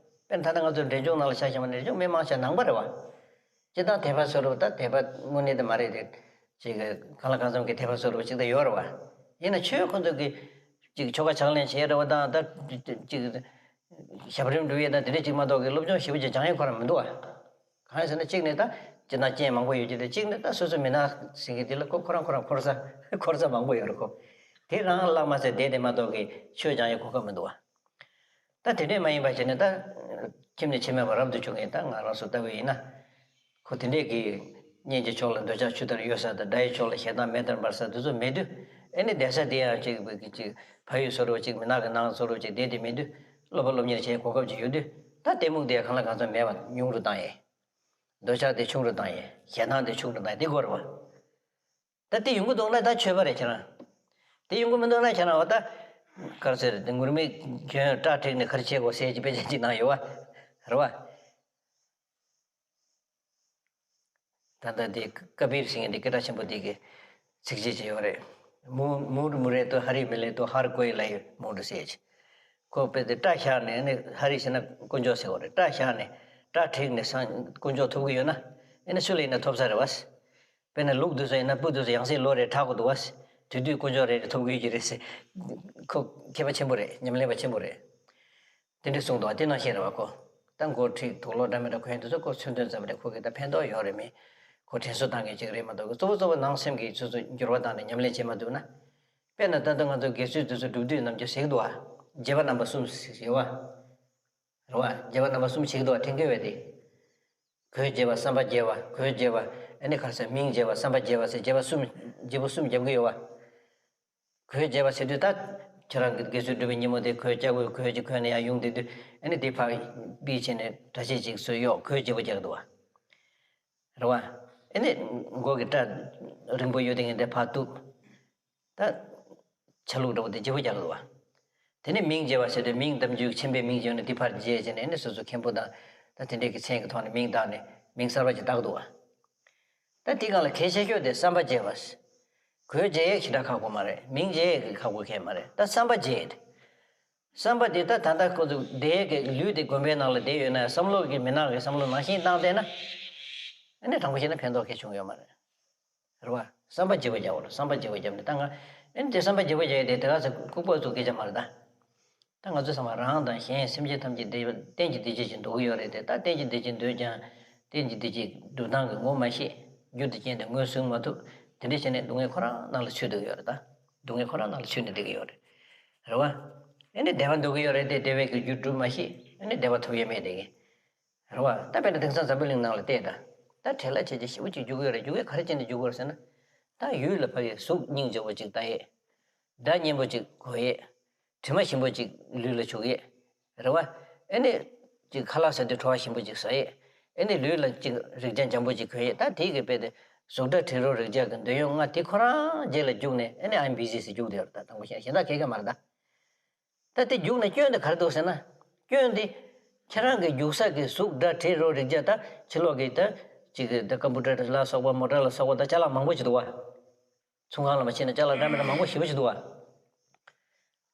དཔེར་ན་ད་ལྟ་ང་ཚོ་འབྲས་ལྗོངས་ནང་ལ་ཆ་བཞག་པ་ན། འབྲས་ལྗོངས་མི་མང་ཆེ་བ་ནང་པ་རེད་པ། སྤྱིར་བཏང་དད་པ་བཟོ་འདྲ་བོ། ད་དད་པ་དངོས་གནས་དེ་མ་རེད་དེ། ཅིག་གང་ལ་གང་འཚམ་གྱི་དད་པ་བཟོ་འདྲ་བོ་ཅིག་ད་ཡོད་རེད་པ། ཡིན་ན་ཆོས་ཁོ་ཚོ་གི་ཅིག་ཆོ་ག་ཕྱག་ལེན་བྱེད་འདྲ་བོ་དང་། ད་ཅིག་ཞབས་རིམ་སྒྲུབ་ཡས་དང་དེ་འདྲས་ཅིག་མ་གཏོགས་ཀྱི་སློབ་སྦྱོང་ཞེ་པོ་ཅིག་སྦྱང་ཡས་ཁོ་རང་མི་འདུག་པ། གང་ཡིན་ཟེར་ན། གཅིག་ནས་ད་སྤྱིར་བཏང་རྐྱེན་མང་པོ་ཡོད་ཀྱི་རེད། གཅིག་ནས་ད་སོ་སོ་མི་ནག་ཟེར་གྱི་དེ་ལ་ཁོ་ཁོ་རང་ཁོ་རང་འཁོར་ས་འཁོར་ས་མང་པོ་ཡོད་རེད། ཁོ་དེ་རང་བརླག་མ་ཟེར་བསྡད་དེ་མ་གཏོགས་ཀྱི་ཆོས་སྦྱང་ཡས་གོ་སྐབས་མི་འདུག་པ། ད་དེ་འདྲས་མ་ཡིན་པ་བྱས་ནས། ད་ཁྱིམ་ནས་ཁྱིམ་མེད་པར་རབ་ཏུ་བྱུང་མཁན་ད་ང་རང་ཚོ་ལྟ་བུ་ཡིན་ན། ཁོ་དེ་འདྲས་ཀྱི་གཉེན་གྱི་ཕྱོགས་ལ་འདོད་ཆགས་ཆུ་ལྟར་གཡོ་ས་དང་། དགྲ་ཡི་ཕྱོགས་ལ་ཞེ་སྡང་མེ་ལྟར་འབར་ས་དེ་ཚོ་མེད་དུས། ཨ་ནི་བསྡད་ས་དེ་ཡང་ཅིག་ཅིག་ཕ་ཡུལ་བཟོ་འདྲ་བོ་ཅིག་མི་ནག་གི་ནང་བཟོ་འདྲ་བོ་ཅིག་བསྡད་དེ་མེད་དུས། སློབ་པ་སློབ་གཉེར་བྱེད་གོ་སྐབས་ཅིག་ཡོད་དུས། ད་གཏི་མུག་དེ་གང་ལ་གང་འཚམ་མེད་པ་ཉུང་རུ་བཏང་ཡས། འདོད་ཆགས་དེ་ཆུང་རུ་བཏང་ཡས། ཞེ་སྡང་དེ་ཆུང་རུ་བཏང་ཡས། དེ་དགོས་རེད་པ། ད་དེ་ཡོང་གི་འདུག་ན་ད་ཆོས་པ་རེད་ཁྱེད་རང་། དེ་ཡོང་གི་མི་འདུག་ན་ཁྱེད་རང་འོ་ད་ག་རེ་ཟེར། དེ་ངུར་སྨྲིག་གྱོན། སྐྲ་བྲེགས་ནས་ག་རེ་བྱེད་དགོས་ཟེར་གྱི་དཔེ་ཆ་ཅིག་ནང་ཡོད་པ། རེད་པ། ད་ལྟ་དེ་ཀ་བིར་ཟེར་མཁན་དེ་སྐད་གྲགས་ཆེན་པོ་དེ་གི་ཚིགས་བཅད་ཅིག་ཡོད་རེད། མུ་མུ་མུ་རེ་ཏོ་ཧ་རི་མི་ལེ་ཏོ། ཧར་ཀོའི་ལའི་མུ་འདྲ་ཟེར་གྱི། ཁོ་དཔེ་དེ་སྐྲ་བཞར་ནས་ནི། ཧ་རི་ཟེར་ན་དཀོན་མཆོག་ཟེར་བ་རེད། སྐྲ་བཞར་ནས་སྐྲ་བྲེགས་ནས་སང་དཀོན་མཆོག་ཐོབ་གི་ཡོད་ན། ཨེ་ནི་སུ་ལ་ཡིན་ན་ཐོབ་ས་རེད་པ། དཔེར་ན་ལུག་དེ་ཚོ་ཡིན་ན་བུ་དེ་ཚོ་ཡང་སྲིད་ལོ་རེ་ཁྲག་གི་འདུག་པ། དེ་དུས་དཀོན་མཆོག་རེ་རེ་ཐོབ་གི་ཡོད་ཀྱི་རེད་ཟེར། ཁོ་མཁས་པ་ཆེན་པོ་རེད། ཉམས་ལེན་པ་ཆེན་པོ་རེད། དེ་འདྲ་གསུངས་འདུག་པ། དེ་ནང་བཞིན་རེད་པ། ཁོ་ད་མགོ་འཁྲིད། དུག་ལོག་འདྲ་མི་འདྲ་གོན་དེ་ཚོ་ཁོ་མཚོན་དོན་ཙམ་རེད། ཁོ་གི་ད་ཕན་ཐོགས་ཡོད་རེད་མེད། ཁོ་དྲན་གསོ་བཏང་མཁན་ཅིག་རེད་མ་གཏོགས། གཙོ་བོ་གཙོ་བོ་ནང་སེམས་ཀྱི་སོ་སོ་འགྱུར་བ་བཏང་ནས་ཉམས་ལེན་བྱེད་མ་ཐུབ་ན། དཔེར་ན་ད་ལྟ་ང་ཚོ་དགེ་ཚུལ་དེ་ཚོ་སྒྲུབ་དུས་ནམ་རྒྱུན་ཟེར་གི་འདུག་པ། རྒྱས་པ་རྣམ་པ་གསུམ་ཟེར་གྱི་ཡོད་པ། རེད་པ། རྒྱས་པ་རྣམ་པ་གསུམ་བྱེད་ཀྱི་འདུག་པ། དྲན་གྱི་ཡོད་པས་དེ། གོས་རྒྱས་པ། བསམ་པ་རྒྱས་པ། གོས་རྒྱས་པ། ཨ་ནི་ག་རེ་ཟེར། མིང་རྒྱས་པ། བསམ་པ་རྒྱས་པ་ཟེར། རྒྱས་པ་གསུམ། རྒྱས་པོ་གསུམ་རྒྱབ་ཀྱི་ཡོད་པ། གོས་རྒྱས་པ་ཟེར་དུས་ད་ཁྱེད་རང་གི་དགེ་ཚུལ་སྒྲུབ་པའི་ཉིན་མོ་དེ་གོས་རྒྱག་དགོས། གོས་ཅིག་གོན་ནས་ཡར་ཡོང་དེ་དུས། ཨ་ནི་དེ་ཕར་པི་བྱས་ནས་གྲྭ་ཆས་ཅིག་བཟོས་གཡོག་གོས་རྒྱས་པོ་རྒྱག་འདུག་པ། རེད་པ། ཨ་ནི་མགོ་གི་སྐྲ་རིང་པོ་ཡོད་དེ་ངས་དེ་ཕར་གཏུབ། ད་ཆ་ལུགས་འདྲ་བོ་དེ་བརྗེ་པོ་རྒྱག་འདུག་པ། དེ་ནས་མིང་བརྗེ་བ་ཟེར་དུས། མིང་ནམ་རྒྱུན་ཆེན་པོའི་མིང་བརྗེ་ནས་དེ་ཕར་བརྗེས་བྱས་ནས། ཨ་ནི་སོ་སོ་མཁན་པོ་དང་ད་དེ་འདྲས་ཀྱི་མཚན་གྱི་ཐོག་ནས་མིང་བཏགས་ནས་མིང་གསར་པ་ཅིག་བཏགས་འདུག་པ། ད་དེའི་སྒང་ལ་གལ་ཆེ་ཤོས་དེ་བསམ་པ་བརྗེ་བ། གོས་བརྗེ་ཡས་ཞེ་དྲག་ཁག་པོ་མ་རེད། མིང་བརྗེ་ཡས་ཀྱི་ཁག་པོ་གང་ཡང་མ་རེད། ད་བསམ་པ་བརྗེ་ཡས་དེ། བསམ་པ་དེ་ད་ད་ལྟ་ཁོ་ཚོ་བསྡད་ཀྱི་ལུས་དེ་དགོན་པའི་ནང་ལ་བསྡད་ཡོད་ན། བསམ་བློ་གི་མི་ནག་གི་བསམ་བློ་ནང་བཞིན་བཏང་བསྡད་ན། ཨ་ནི་དྲང་པོ་བཤད་ན་ཕན་ཐོགས་གང་ཡང་བྱུང་ཡོད་མ་རེད། རེད་པ། བསམ་པ་བརྗེ་པོ་རྒྱག་དགོས་རེད། བསམ་པ་བརྗེ་པོ་བརྒྱབ་ནས་ད་ང་ཨེ་འདི་བསམ་པ་བརྗེ་པོ་བརྒྱབ་ཡས་དེ་དེ་ག་ཚོད་ལྐུགས་པ་ཚོ་སྐད་ཆ་མ་རེད་ད། ད་ང་ཚོ་ཚང་མ་རང་དང་གཞན་སེམས་ཅན་ཐམས་ཅད་བདེ་བ་གཏན་གྱི་བདེ་སྐྱིད་ཅིག་འདོད་ཀྱི་ཡོད་རེད་དེ། ད་གཏན་གྱི་བདེ་སྐྱིད་འདོད་ཀྱང་གཏན་གྱི་བདེ་སྐྱིད་སྒྲུབ་སྟངས་ཀྱི་ངོ་མ་ཤེས། རྒྱུ་དེ་རྐྱེན་དེ་ངོས་བཟུང་མ་ཐུབ། དེ་འདྲ་བྱས་ནས་སྡུག་བསྔལ་ཁོ་རང་ནང་ལ་ཚུད་བསྡད་ཀྱི་ཡོད་རེད་ད། སྡུག་བསྔལ་ཁོ་རང་ནང་ལ་ཚུད་ནས་བསྡད་ཀྱི་ཡོད་རེད། རེད་པ། ཨེ་ནི་བདེ་བ་འདོད་ཀྱི་ཡོད་རེད་དེ། བདེ་བའི་གི་རྒྱུ་སྒྲུབ་མ་ཤེས། ཨེ་ནི་བདེ་བ་ཐོབ་ཡས་མེད་བསྡད་ཀྱི། རེད་པ། ད་དཔེར་ན་དེང་སང་འཛམ་བུ་གླིང་ནང་ལ་བལྟས་ད། ད་བྲེལ་བ་བྱས་བྱས་ཞེ་པོ་ཅིག་རྒྱུག་གི་ཡོད་རེད། རྒྱུག་གི་ག་རེ་བྱས་ནས་རྒྱུག་གི་ཡོད་རེད་ཟེར་ན། ད་ཡུལ་ལ་ཕ་གི་གཟུགས་སྙིང་རྗེ་པོ་ཅིག་ལྟ་ཡས། སྒྲ་སྙན་པོ་ཅིག་གོ་ཡས། དྲི་མ་ཞིམ་པོ་ཅིག་ལུས་ལ་བྱུག་ཡས། རེད་པ། ཨེ་ནི་ཅིག་ཁ་ལག་ཟ་དུས་བྲོ་བ་ཞིམ་པོ་ཅིག་ཟ་ཡས། ཨེ་ནི་ལུས་ལ་ཅིག་རེག་བྱ་འཇམ་པོ་ཅིག་གོན་ཡས། ད་དེ་གི་དཔེ་དེ་གཟུགས་སྒྲ་དྲི་རོ་རེག་བྱ་གི་འདོད་ཡོན་ལྔ་དེ་ཁོ་རང་རྗེས་ལ་རྒྱུག་ནས། ཨེ་ནི་I'm busy ཟེར་རྒྱུག་བསྡད་ཡོད་རེད། ད་དང་པོ་གཞན་གཞན་དག་གས་ག་མ་རེད་ད། ད་དེ་རྒྱུག་ནས་སྐྱོན་དེ་ག་རེ་འདུག་ཟེར་ན། སྐྱོན་དེ་ཁྱེད་རང་གི་རྒྱུག་ས་གི་གཟུགས་སྒྲ་དྲི་རོ་རེག་བྱ། ད་ཕྱི་ལོགས་ཀྱི་ད་ཅིག་གི་ད་ཀམ་པུ་ཊར་ལ་སོགས་པ། མོ་ཊ་ལ་སོགས་པ། ད་ཅ་ལག་མང་པོ་ཞིག་འདུག་པ། ཚོང་ཁང་ལ་མ་ཕྱིན་ན་ཅ་ལག་འདྲ་མི་འདྲ་མང་པོ་ཞེ་པོ་ཞིག་འདུག་པ།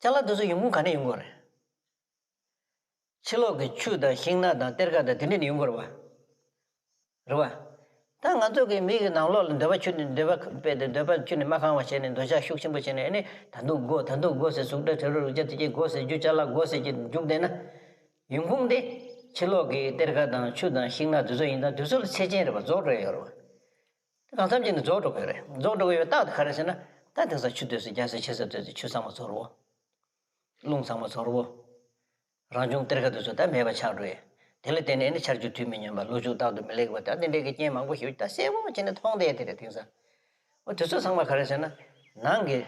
ཅ་ལག་དེ་ཚོ་ཡོང་ཁུངས་ག་ནས་ཡོང་གི་ཡོད་རེད། ཕྱི་ལོགས་ཀྱི་ཆུ་དང་ཤིང་ནགས་དང་གཏེར་ཁ་དང་དེ་འདྲས་ནས་ཡོང་གི་ཡོད་རེད་པ། རེད་པ། ད་ང་ཚོ་གི་མི་གི་ནང་ལོགས་ལ་འདོད་པ་ཁྱོན་ནས་འདོད་པ་སྤེལ་ཏེ་འདོད་པ་ཁྱོན་ནས་མ་ཁེངས་པ་བྱས་ནས་འདོད་ཆགས་ཤུགས་ཆེན་པོ་བྱས་ནས་ཨ་ནི་ད་དུང་དགོས་ད་དུང་དགོས་ཟེར་གཟུགས་སྒྲ་དྲི་རོ་རེག་བྱ་དེ་གྱད་དགོས་ཟེར་རྒྱུ་ཅ་ལག་དགོས་ཟེར་གྱི་རྒྱུགས་བསྡད་ན། ཡོང་ཁུངས་དེ་ཕྱི་ལོགས་ཀྱི་གཏེར་ཁ་དང་ཆུ་དང་ཤིང་ནགས་དེ་ཚོ་ཡིན་ཙང་དེ་ཚོ་ལ་ཚད་ཅན་རེད་པ། རྫོགས་འགྲོ་ཡོད་རེད་པ། དེ་གང་འཚམ་ཅིག་ནས་རྫོགས་འགྲོ་གི་རེད། རྫོགས་འགྲོ་གི་ཡོད་རྟགས་དེ་ག་རེ་ཟེར་ན། ད་དེང་སང་ཆུ་སྟོད་ཟེར་རྒྱ་སེ་ཆེ་ས་སྟོད་ཟེར་ཆུ་ཚང་མ་རྫོགས་རེད་པ། རླུང་ཚང་མ་རྫོགས་རེད་པ། རང་བྱུང་གཏེར་ཁ་དེ་ཚོ་ད་མེད་པ་ཆགས་འགྲོ་ཡས། དེ་ལ་བརྟེན་ནས་ཨ་ནི་ཆར་ཆུ་དུས་མི་སྙོམས་པ། ལོ་ཕྱུགས་རྟག་ཏུ་མི་ལེགས་པ། ད་དེ་འདྲའི་གི་རྐྱེན་མང་པོ་ཞིག་ད་གསལ་པོ་བྱས་ནས་མཐོང་བསྡད་དེ་རེད་དེང་སང་། འོ་དེ་ཚོ་ཚང་མ་ག་རེ་ཟེར་ན། ནང་གི་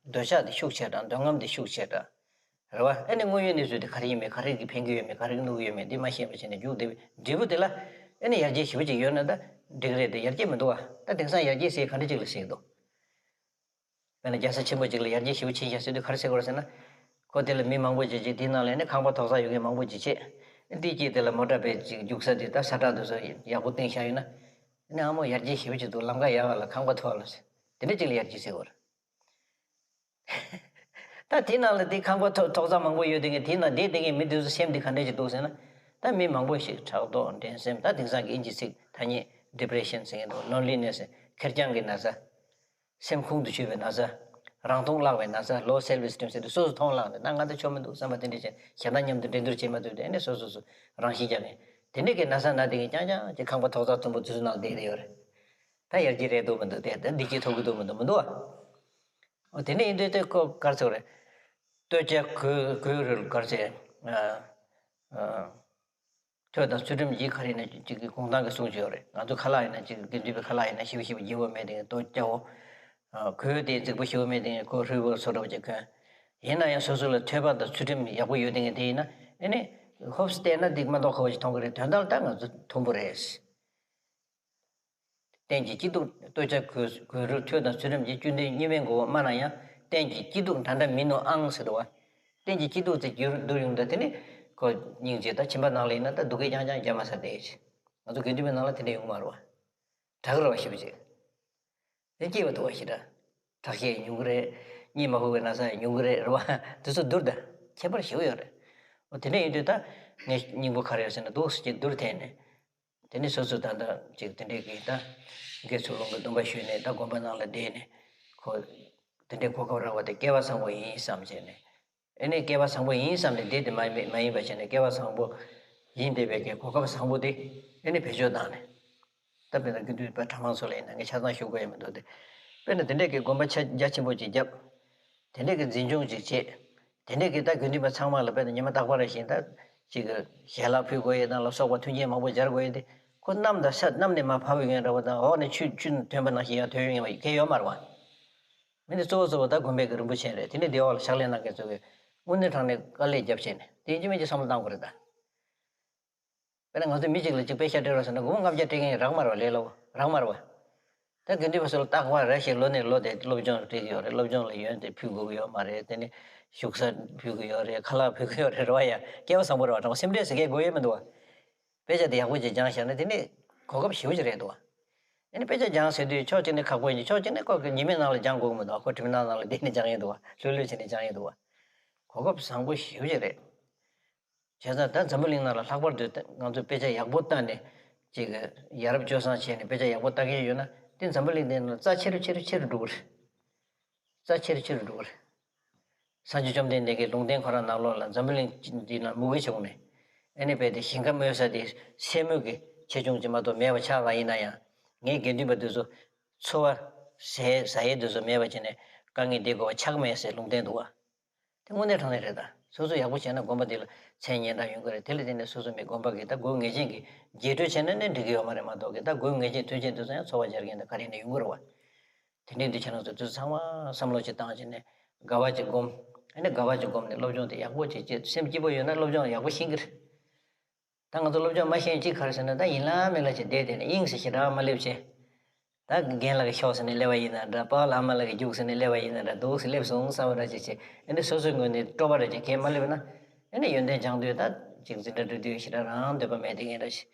འདོད་ཆགས་དེ་ཤུགས་ཆེ་དྲགས། འདོད་རྔམ་དེ་ཤུགས་ཆེ་དྲགས། རེད་པ། ཨ་ནི་དངོས་ཡོད་གནས་ཚུལ་དེ་ག་རེ་ཡིན་མིན། ག་རེ་གིས་ཕན་གྱི་ཡོད་མེད། ག་རེ་གིས་གནོད་ཀྱི་ཡོད་མེད་དེ་མ་ཤེས་པ་བྱས་ནས་རྒྱུགས་བསྡད་པའི་འབྲས་བུ་དེ་ལ་ཨ་ནི་ཡར་རྒྱས་ཞེ་པོ་ཅིག་ཡོད་ན་ད་འགྲིག་གི་རེད་དེ། ཡར་རྒྱས་མི་འདུག་པ། ད་དེང་སང་ཡར་རྒྱས་ཟེར་ག་འདྲ་ཅིག་ལ་ཟེར་གྱི་འདུག། དཔེར་ན་རྒྱལ་ས་ཆེན་པོ་ཅིག་ལ་ཡར་རྒྱས་ཞེ་པོ་ཕྱིན་ཤག་ཟེར་དུས་ག་རེ་ཟེར་དགོས་རེད་ཟེར་ན། ཁོ་དེ་ལ་མི་མང་པོ་ཅིག་བྱས། དེའི་ནང་ལ་ནི་ཁང་པ་ཐོག་ས་ཡོད་མཁན་མང་པོ་ཅིག་བྱས། དེའི་དཀྱིལ་དེ་ལ་མོ་ཊ་བེད་ཅིག་རྒྱུག་ས་དེ་ད་ས་ཁྲ་དེ་ཚོ་ཡག་པོ་བཏིང་བཞག་ཡོད་ན། ནི་ཨ་མོ་ཡར་རྒྱས་ཞེ་པོ་ཅིག་འདུག། ལམ་ཁ་ཡག་ག་ལ་ཁང་པ་ཐོག་ལ་ཟེར། དེ་འདྲ་ཅིག་ལ་ཡར་རྒྱས་ཟེར་དགོས་རེད། ད་དེའི་ནང་ལ་དེ་ཁང་པ་ཐོག་ཐོག་ས་མང་པོ་ཡོད་དེ་གི་དེའི་ནང་བསྡད་དེ་གི་མི་དེ་ཚོ་སེམས་དེ་ག་འདྲ་ཅིག་འདུག་ཟེར་ན། ད་མི་མང་པོ་ཞིག་ཕྲག་དོག་འགྲན་སེམས། ད་དེང་སང་གི་དབྱིན་ཇི་ཚིག་ཐ་སྙད་depression་ཟེར་གྱི་འདུག། loneliness། ཁེར་རྐྱང་གི་ན་ཚ། སེམས་ཁོང་དུ་ཆུད་པའི་ན་ཚ། རང་མཐོང་བརླག་པའི་ན་ཚ། low self esteem་ཟེར་དུས་སོ་སོ་མཐོང་བརླག་ནས་ད་ང་ད་ཆོ་མི་འདུག་བསམ་པ་དེ་འདྲ་བྱས། གཞན་དང་མཉམ་དུ་འགྲན་བསྡུར་བྱེད་མ་ཐུབ་དུས་ཨ་ནི་སོ་སོ་སོ་རང་ཤི་རྒྱག་མཁན། དེ་འདྲ་གི་ན་ཚ་ན་དེ་གི་རྐྱང་རྐྱང་གི་ཁང་པ་ཐོག་ས་མཐོན་པོ་དེ་ཚོའི་ནང་བསྡད་བསྡད་ཡོད་རེད། ད་ཡར་རྒྱས་རེད་འདུག་མི་འདུག། དེ་ད་བདེ་སྐྱིད་ཐོབ་ཀྱི་འདུག་མི་འདུག་མི་འདུག་ཨ། འོ་དེ་འདྲ་ཡིན་དུས་དེ་ཁོ་ག་རེ་ཟེར་དགོས་རེད། སྟོད་ཆ་གོས་གོས་རུ་ག་རེ་ཟེར། ཨ། ཨ། ཐོས་དང་ཚུལ་ཁྲིམས་ཀྱི་ག་རེ་ཡིན་ན་ཅིག་གི་གུང་ཐང་གི་གསུང་ཅིག་ཡོད་རེད། ང་ཚོ་ཁ་ལག་ཡིན་ན་ཅིག་དགེ་འདུན་པའི་ཁ་ལག་ཡིན་ན་ཞིབ་ཞིབ་བརྗེ་པོ་མེད་དེ་ཏོ་སྐྱ་བོ། ཨ། གོས་དེ་རྫིག་པོ་ཞེ་པོ་མེད་དེ་ཁོ་ཧྲུལ་པོ་བཟོ་འདྲ་བོ་ཅིག་གོན། ཡིན་ན་ཡང་སོ་སོ་ལ་ཐོས་པ་དང་ཚུལ་ཁྲིམས་ཡག་པོ་ཡོད་དེ་དེ་ཡིན་ན་ཨ་ནི་ཧོབ་སྟེ་བལྟས་ན་འདི་མ་མདོག་ཁ་པོ་ཞིག་མཐོང་གི་རེད། དོན་དག་ལ་ད་ང་ཚོ་མཐོན་པོ་རེད། གཏན་གྱི་སྐྱིད་སྡུག། ལྟོ་ཆས་གོས་གོས་རུལ་ཐོས་དང་ཚུལ་ཁྲིམས་ཀྱི་བཅུད་ལྡན་གཉིས་མེད་མགོ་བོ་དམར་ན་ཡང་། གཏན་གྱི་སྐྱིད་སྡུག་འདྲ་འདྲ་མིན་ནོ་ཨང་ཟེར་འདུག་པ། གཏན་གྱི་སྐྱིད་སྡུག་ཅིག་གྱུར་འདུག་ཡོང་དུས་དེ་ནི་ཁོ་སྙིང་རྗེ། ད་ཁྱིམ་པ་ནང་ལ་ཡིན་ན་ད་སྡུག་སྐད་རྐྱང་རྐྱང་རྒྱབ་མ་ཟ་བསྡད་ཅིག། ང་ཚོ་དགེ་འདུན་པའི་ནང་ལ་དེ་འདྲ་ཡོང་གི་མ་རེད་པ། དྲག་རེད་པ་ཞེ་པོ་ཅིག། དེ་སྐྱིད་པ་འདུག་པ་ཞེ་དྲག། དྲག་སྐྱེད་ཉུང་གི་རེད། གཉིད་མ་ཁུག་པའི་ན་ཚ་ཡང་ཉུང་གི་རེད། རེད་པ། དེ་ཚོ་བསྡུར་ད་ཁྱད་པར་ཞེ་པོ་ཡོད་རེད། འོ་དེ་འདྲ་ཡིན་དུས་ད་ངའི་སྙིང་པོ་ག་རེ་ཡོད་ཟེར་ན་འདུག་སེ་ཅིག་བསྡུར་ཐལ་ནས། དེ་ནི་སོ་སོ་ད་ལྟ་ཅིག་དེ་འདྲའི་གི་ད་དགེ་ཚུལ་སློང་གི་སྡོམ་པ་ཞུས་ནས་ད་དགོན་པ་ནང་ལ་བསྡད་ནས་ཁོ་དེ་འདྲའི་གོ་སྐབས་རག་པ་དེ་སྐལ་བ་བཟང་པོ་ཡིན་བསམ་བྱས་ནས། ཨེ་ནས་སྐལ་བ་བཟང་པོ་ཡིན་བསམ་ནས་བསྡད་དེ་མ་མ་ཡིན་པ་བྱས་ནས་སྐལ་བ་བཟང་པོ་ཡིན་བསྡད་པའི་གི་གོ་སྐབས་བཟང་པོ་དེ་ཨེ་ནས་བེད་སྤྱོད་བཏང་ནས། ད་དཔེར་ན་དགེ་འདུན་པ་གྲྭ་མང་ཚོ་ལ་ཡིན་ན་ངས་ཆ་ཚང་ཞུ་དགོས་ཡ་མི་འདུག་སྟེ། དཔེར་ན་དེ་འདྲའི་གི་དགོན་པ་ཆ་རྒྱ་ཆེན་པོ་ཅིག་བརྒྱབ། དེ་འདྲའི་གི་འཛིན་སྐྱོང་ཅིག་བྱེད། དེ་འདྲའི་གི་ད་དགེ་འདུན་པ་ཚང་མ་ལ་དཔེར་ན་ཉི་མ་རྟག་པར་བཞིན་ད་ཅིག་གི་ཞལ་ལག་ཕུལ་དགོས་ཡས་དང་ལ་སོགས་པ་མཐུན་རྐྱེན་མང་པོ་སྦྱར་དགོས་ཡས་དེ་ཁོ་གནམ་དང་ས་གནམ་ནས་མར་ཕབ་ཡོང་ཡས་འདྲ་བོ་དང་འོག་ནས་ཆུ་ཆུ་ཐོན་པ་ནང་བཞིན་ཡར་ཐོན་ཡོང་ཡས་གལ་ཡོད་མ་རེད་པ། མི་འདི་གཙོ་བོ་གཙོ་བོ་ད་དགོན་པའི་གི་རིན་པོ་ཆེ་རེད། དེ་ནས་སྡེ་བ་ལ་ཕྱག་ལས་གནང་མཁན་ཚོ་གི་དངོས་གནས་དྲང་གནས་དཀའ་ལས་རྒྱབ་བྱས་ནས་དེ་ཡིན་གཅིག་མིན་གཅིག་བསམ་བློ་བཏང་དགོས་རེད་ད། དཔེར་ན་ང་ཚོ་མི་གཅིག་ལ་གཅིག་པེ་ཤ་སྤྲད་རོགས་ཟེར་ན་སྒོར་མོ་ལྔ་བརྒྱ་སྤྲད་མཁན་རག་མ་རེད་པ། ལས་སླ་པོ་རག་མ་རེད་པ། ད་དགེ་འདུན་པ་ཚོ་ལ་རྟག་པར་རེ་ཞིག་ལོ་ནས་ལོ་དེ་སློབ་སྦྱོང་སྤྲད་ཀྱི་ཡོད་རེད། སློབ་སྦྱོང་ལ་ཡོན་ཏན་ཕུལ་དགོས་ཀྱི་ཡོད་མ་རེད། དེ་ནས་བཞུགས་ས་ཕུལ་གྱི་ཡོད་རེད། ཁ་ལག་ཕུལ་གྱི་ཡོད་རེད། རེད་པ། ཡ་སྐལ་བ་བཟང་པོ་རེད་པ། དྲང་པོ་སེམས་ཁྲལ་ཟེར་མཁན་དགོས་ཡོད་མི་འདུག་པ། དཔེ་ཆ་དེ་ཡག་པོ་ཅིག་སྦྱངས་བཞག་ན་དེ་ནི་གོ་སྐབས་ཞེ་པོ་ཅིག་རེད་འདུག་པ། ཨ་ནི་དཔེ་ཆ་སྦྱངས་ཟེར་དུས་ཕྱོགས་གཅིག་ནས་ཁག་པོ་ཡིན། ཕྱོགས་གཅིག་ནས་ཁོ་གི་ཉི་མའི་ནང་ལ་སྦྱང་དགོས་ཀྱི་མི་འདུག་པ། ཁོ་གྲིབ་ནག་ནང་ལ་བསྡད་ནས་སྦྱང་ཡས་འདུག་པ། ལྷོད་ལྷོད་བྱས་ནས་སྦྱང་ཡས་འདུག་པ། གོ་སྐབས་བཟང་པོ་ཞེ་པོ་ཅིག་རེད། བྱས་ཙང་ད་འཛམ་བུ་གླིང་ནང་ལ་ལྷག་པར་དུ་ང་ཚོས་དཔེ་ཆ་ཡག་པོ་བལྟས་ནས་ཅིག་ཡ་རབས་སྤྱོད་བཟང་བྱས་ནས་དཔེ་ཆ་ཡག་པོ་ལྟ་མཁན་ཡོད་ན་དེ་འཛམ་བུ་གླིང་འདིའི་ནང་ལ་རྩ་ཆེ་རུ་ཆེ་རུ་ཆེ་རུ་འགྲོ་གི་རེད། རྩ་ཆེ་རུ་ཆེ་རུ་འགྲོ་གི་རེད། སངས་རྒྱས་བཅོམ་ལྡན་འདས་ཀྱིས་ལུང་བསྟན་ཁོ་རང་ནང་ལོགས་ལ་འཛམ་བུ་གླིང་འདི་ནང་མུ་གེ་བྱུང་ནས། ཨ་ནི་རྦད་དེ་ཞིང་ཁ་རྨོ་ས་དེ་སེན་མོ་གི་ཆེ་ཆུང་ཅིག་མ་གཏོགས་མེད་པ་ཆགས་པ་ཡིན་ན་ཡང་། ངའི་དགེ་འདུན་པ་འདི་ཚོ་འཚོ་བ་ཟས་ཟ་ཡས་འདི་ཚོ་མེད་པ་བྱས་ནས་དཀའ་ངལ་འདི་དགོས་པ་ཆགས་མེད་ཟེར་ལུང་བསྟན་འདུག་པ། དེ་དངོས་གནས་དྲང་གནས་རེད་ད། སོ་སོ་ཡག་པོ་བྱས་ན་དགོན་པ་འདི་ལ་མཚན་སྙན་གྲགས་ཡོང་གི་རེད། དེ་ལ་བརྟེན་ནས་སོ་སོ་མི་དགོན་པ་གི་ད་དགོས་ངེས་ཅན་གྱི་རྒྱས་སྤྲོས་བྱས་ན་ནི་འགྲིག་གི་ཡོད་མ་རེད་མ་གཏོགས་གི། ད་དགོས་ངེས་ཅན་མཐུན་རྐྱེན་འདི་ཚོ་ཡང་འཚོ་བ་སྦྱར་མཁན་དང་ག་རེ་ཡིན་ན་ཡོང་གི་རེད་པ། དེ་འདྲའི་འདི་ཁྱེད་རང་ཚོ་དུས་ཚང་མ་བསམ་བློ་ཅིག་བཏང་བྱས་ནས་དགའ་བ་ཅིག་སྒོམ། ཨ་ནི་དགའ་བ་ཅིག་སྒོམ་ནས་སློབ་སྦྱོང་དེ་ཡག་པོ་ཅིག་བྱེད། སེམས་སྐྱིད་པོ་ཡོད་ན་སློབ་སྦྱོང་ཡག་པོ་ཤེས་ཀྱི་རེད། ད་ང་ཚོ་སློབ་སྦྱོང་མ་ཤེས་ཅིག་ག་རེ་ཟེར་ན་ད་ཡིན་ལ་མིན་ལ་ཅིག་བསྡད་བསྡད་ནས་དབྱིངས་སུ་ཞེ་དྲག་མ་སླེབས་བྱས། ད་རྒན་ལགས་ཀྱིས་ཤོག་ཟེར་ནས་སླེབས་པ་ཡིན་ན་འདྲ། པཱ་ལགས་ཨ་མ་ལགས་ཀྱིས་རྒྱུགས་ཟེར་ནས་སླེབས་པ་ཡིན་ན་འདྲ། འདུག་སེ་སླེབས་སོང་བསམ་པ་འདྲ་ཅིག་བྱས། ཨ་ནི་སོ་སོའི་ངོས་ནས་སྤྲོ་བ་འདྲ་ཅིག་གང་མ་སླེབས་ན། ཨ་ནི་ཡོན་ཏན་སྦྱང་དུས་ད་ཅིག་འཛིན་གྲྭ་འགྲོ་དུས་ཞེ་དྲག་རང་འདོད་པ་མེད་དེ་ངས་འདྲ་ཞིག།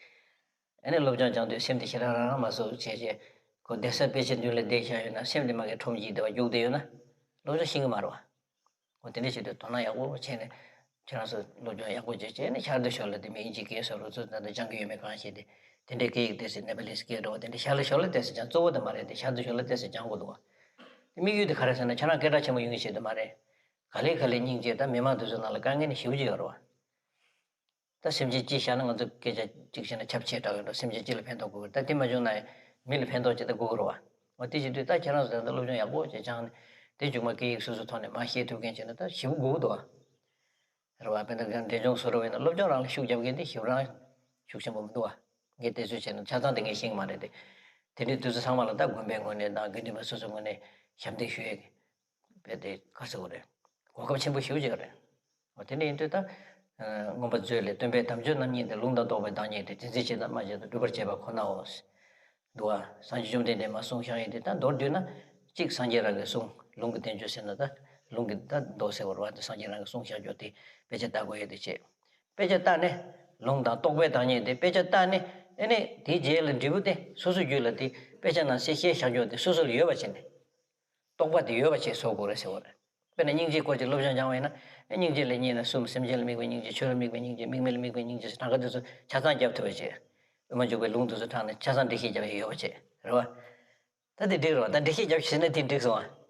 ཨ་ནི་སློབ་སྦྱོང་སྦྱང་དུས་སེམས་དེ་ཞེ་དྲག་རང་རང་མ་བཟོ་བྱས་བྱས། ཁོ་བསྡད་ས་དཔེ་ཆ་མདུན་ལ་བསྡད་བཞག་ཡོད་ན་སེམས་དེ་མ་གི་ཁྲོམ་གྱིས་བསྡད་པ་རྒྱུགས་བསྡད་ཡོད་ན། སློབ་སྦྱོང་ཤེས་ཀྱི་མ་རེད་པ། འོ་དེ་འདྲ་བྱེད་དུས་དོ་སྣང་ཡག་པོ་བྱས་ནས། ཁྱེད་རང་ཚོ་སློབ་སྦྱོང་ཡག་པོ་བྱས་བྱས་ནས་ཤར་དུ་ཞོར་ལ་དེ་མིན་དབྱིན་ཇིའི་སྐད་སོགས་རོ་ཚོ་ད་ལྟ་སྦྱང་གི་ཡོད་མེད་གང་ཤེས་ཏེ། དེ་འདྲའི་སྐད་ཡིག་དེ་ཚོ་ནེ་པ་ལིས་སྐད་འགྲོ་བ་དེ་འདྲ་ཤར་ལ་ཞོར་ལ་དེ་ཚོ་སྦྱང་གཙོ་བོ་དེ་མ་རེད་དེ། ཤར་དུ་ཞོར་ལ་དེ་ཚོ་སྦྱང་དགོས་འདུག་བ། དེ་དམིགས་ཡུལ་དེ་ག་རེ་ཟེར་ན་ཁྱེད་རང་སྐད་གྲགས་ཆེན་པོ་ཡོང་གི་ཆེད་དུ་མ་རེད། ག་ལེ་ག་ལེ་སྙིང་རྗེ་ད་མི་མང་དེ་ཚོ་ནང་ལ་དཀའ་ངལ་ནི་ཞེ་པོ་ཅིག་ཡོད་རེད་བ། ད་སེམས་ཅན་གཅིག་བཞག་ན་ང་ཚོ་སྐད་ཆ་གཅིག་བཤད་ན་ཁྱབ་ཆེ་དྲགས་ཡོད་འགྲོ། སེམས་ཅན་གཅིག་ལ་ཕན་ཐོགས་དགོས་ཀྱི་རེད། ད་དེ་མ་བྱུང་ན་ཡང་མི་ལ་ཕན་ཐོགས་ཅིག་ད་དགོས་ཀྱི་རེད་བ། འོ་དེ་བྱེད་དུས་ད་ཁྱེད་རང་ཚོ་ད་ལྟ་སློབ་སྦྱོང་ཡག་པོ་བྱས་སྦྱངས་ནས་དེ་མཇུག་མ་སྐད་ཡིག་སོ་སོའི་ཐོག་ནས་མར་ཤེས་ཐུབ་མཁན་བྱས་ན་ད་ཞེ་པོ་དགོས་ཀྱི་འདུག་བ། རེད་བ། དཔེར་ན་འབྲས་ལྗོངས་བཟོ་འདྲ་བས་ན་སློབ་སྦྱོང་རང་ལ་ཤུགས་རྒྱབ་མཁན་དེ་ཞེ་པོ་རང་ཤུགས་ཆེན་པོ་མི་འདུག་བ། ངས་བལྟས་ཚོད་བྱས་ན་ཆ་ཚང་དེ་ངས་ཤེས་ཀྱི་མ་རེད་དེ། དེ་འདྲའི་དུས་ཚོད་ཚང་མ་ལ་ད་དགོན་པའི་ངོས་ནས་དང་དགེ་འདུན་པ་སོ་སོའི་ངོས་ནས་ཞབས་འདེགས་ཞུ་ཡས་ཀྱི་དཔེ་དེ་ག་ཟེར་དགོས་རེད། གོ་སྐབས་ཆེན་པོ་ཞེ་པོ་ཅིག་རེད། འོ་དེ་འདྲ་ཡིན་དུས་ད། ཨ། མངོན་པ་མཛོད་ལས། སྟོན་པའི་དམ་ཆོས་རྣམ་གཉིས་ཏེ། ལུང་དང་རྟོགས་པའི་བདག་ཉིད་དེ། དེ་འཛིན་བྱེད་དང་སྨྲ་བྱེད་དང་སྒྲུབ་པར་བྱེད་པ་ཁོ་ནའོ། འདུག་བ། སངས་རྒྱས་བཅོམ་ལྡན་འདས་མ་གསུངས་བཞག་ཡིན་དེ་ད་མདོར་བསྡུས་ན། གཅིག་སངས་རྒྱས་རང་གི་གསུང་། ལུང་གི་བསྟན་བཅོས་ཟེར་ན་ད། ལུང་གི་ད་མདོ་ཟེར་བ་རེད་བ། དེ་སངས་རྒྱས་རང་གི་གསུང་བཞག་རྒྱུ་དེ་དཔེ་ཆ་ལྟ་དགོས་ཡས་དེ་བྱས། དཔེ་ཆ་ལྟ་ནས། ལུང་དང་རྟོགས་པའི་བདག་ཉིད་དེ་དཔེ་ཆ་ལྟ་ནས། ཨེ་ནས་དེའི་རྗེས་ལ་འབྲས་བུ་དེ་སོ་སོའི་རྒྱུད་ལ་དེ་དཔེ་ཆ་ནང་གསལ་བཤད་བཞག་རྒྱུ་དེ་སོ་སོ་ལ་ཡོད་པ་བྱས་ནས། རྟོགས་པ་དེ་ཡོད་པ་བྱས་བཟོ་དགོས་རེད་ཟེར་བ་རེད། དཔེར་ན་སྙིང་རྗེའི་སྐོར་གྱི་སློབ་སྦྱོང་སྦྱང་བ་ཡིན་ན། ཨེ་སྙིང་རྗེ་ལ་གཉིས་ན་གསུམ། སེམས་ཅན་ལ་དམིགས་པའི་སྙིང་རྗེ། ཆོས་ལ་དམིགས་པའི་སྙིང་རྗེ། མིག་སྨན་ལ་དམིགས་པའི་སྙིང་རྗེ་ཟེར་གྲངས་ཀ་དེ་ཚོ་ཆ་ཚང་བརྒྱབ་ཐུབ་པ་བྱས། དབུ་མ་འཇུག་པའི་ལུང་དེ་ཚོ་དྲངས་ནས་ཆ་ཚང་འགྲེལ་བཤད་བརྒྱབ་ཡས་ཡོད་པ་བྱས། རེད་བ། ད་དེ་འགྲིག་རེད་བ། ད་འགྲེལ་བཤད་བརྒྱབ་ཟེར་ན་དེ་འགྲིག་སོང་བ།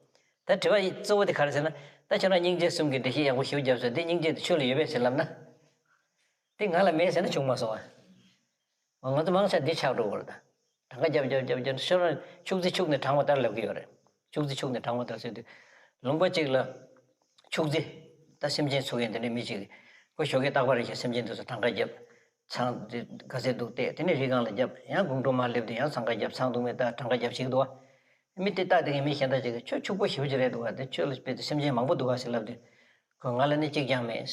ད་དྲི་བ་གཙོ་བོ་དེ་ག་རེ་ཟེར་ན། ད་ཁྱོད་རང་སྙིང་རྗེ་གསུམ་གྱི་འགྲེལ་བཤད་ཡག་པོ་ཞེ་པོ་བརྒྱབ་སོང་། དེ་སྙིང་རྗེ་དེ་ཁྱོད་ལ་ཡོད་པས་ཟེར་ལབ་ན། དེ་ང་ལ་མེད་ཟེར་ན་བྱུང་མ་སོང་བ། ང་ཚོ་མང་ཆེ་འདི་ཆགས་འགྲོ་གི་རེད་ད། གྲངས་ཀ་རྒྱབ་རྒྱབ་རྒྱབ་རྒྱབ་ཤོར་ན་ཕྱུགས་རྫི་ཕྱུགས་ནས་དྲངས་པ་ལྟར་ལབ་ཀྱི་ཡོད་རེད། ཕྱུགས་རྫི་ཕྱུགས་ནས་དྲངས་པ་ལྟར་ཟེར་དུས། ལུང་པ་གཅིག་ལ་ཕྱུགས་རྫི། ད་སེམས་ཅན་ཚུགས་མཁན་དེ་འདྲའི་མི་གཅིག་གིས། ཁོ་ཞོགས་ཀས་རྟག་པར་རེ་བཞིན་སེམས་ཅན་དེ་ཚོ་གྲངས་ཀ་རྒྱབ། ཚང་འདི་ག་ཚད་འདུག་བལྟས། དེ་ནས་རི་སྒང་ལ་རྒྱབ། ཡང་དགོང་དྲོ་མར་སླེབས་དུས་ཡང་འཚང་ཁ་རྒྱབ། ཚང་འདུག་མེད་ལྟ་གྲངས་ཀ་རྒྱབ་བྱེད་ཀྱི་འདུག་བ། མི་དེ་ལྟ་དེ་གའི་མི་གཞན་དག་ཅིག་གིས་ཁྱོད་ཕྱུག་པོ་ཞེ་པོ་ཅིག་རེད་འདུག་བ། དེ་ཁྱོད་ལ་དཔེ་དེ་སེམས་ཅན་མང་པོ་འདུག་ག་ཟེར་ལབ་དུས། ཁོས་ང་ལ་ནི་གཅིག་ཀྱང་མེད།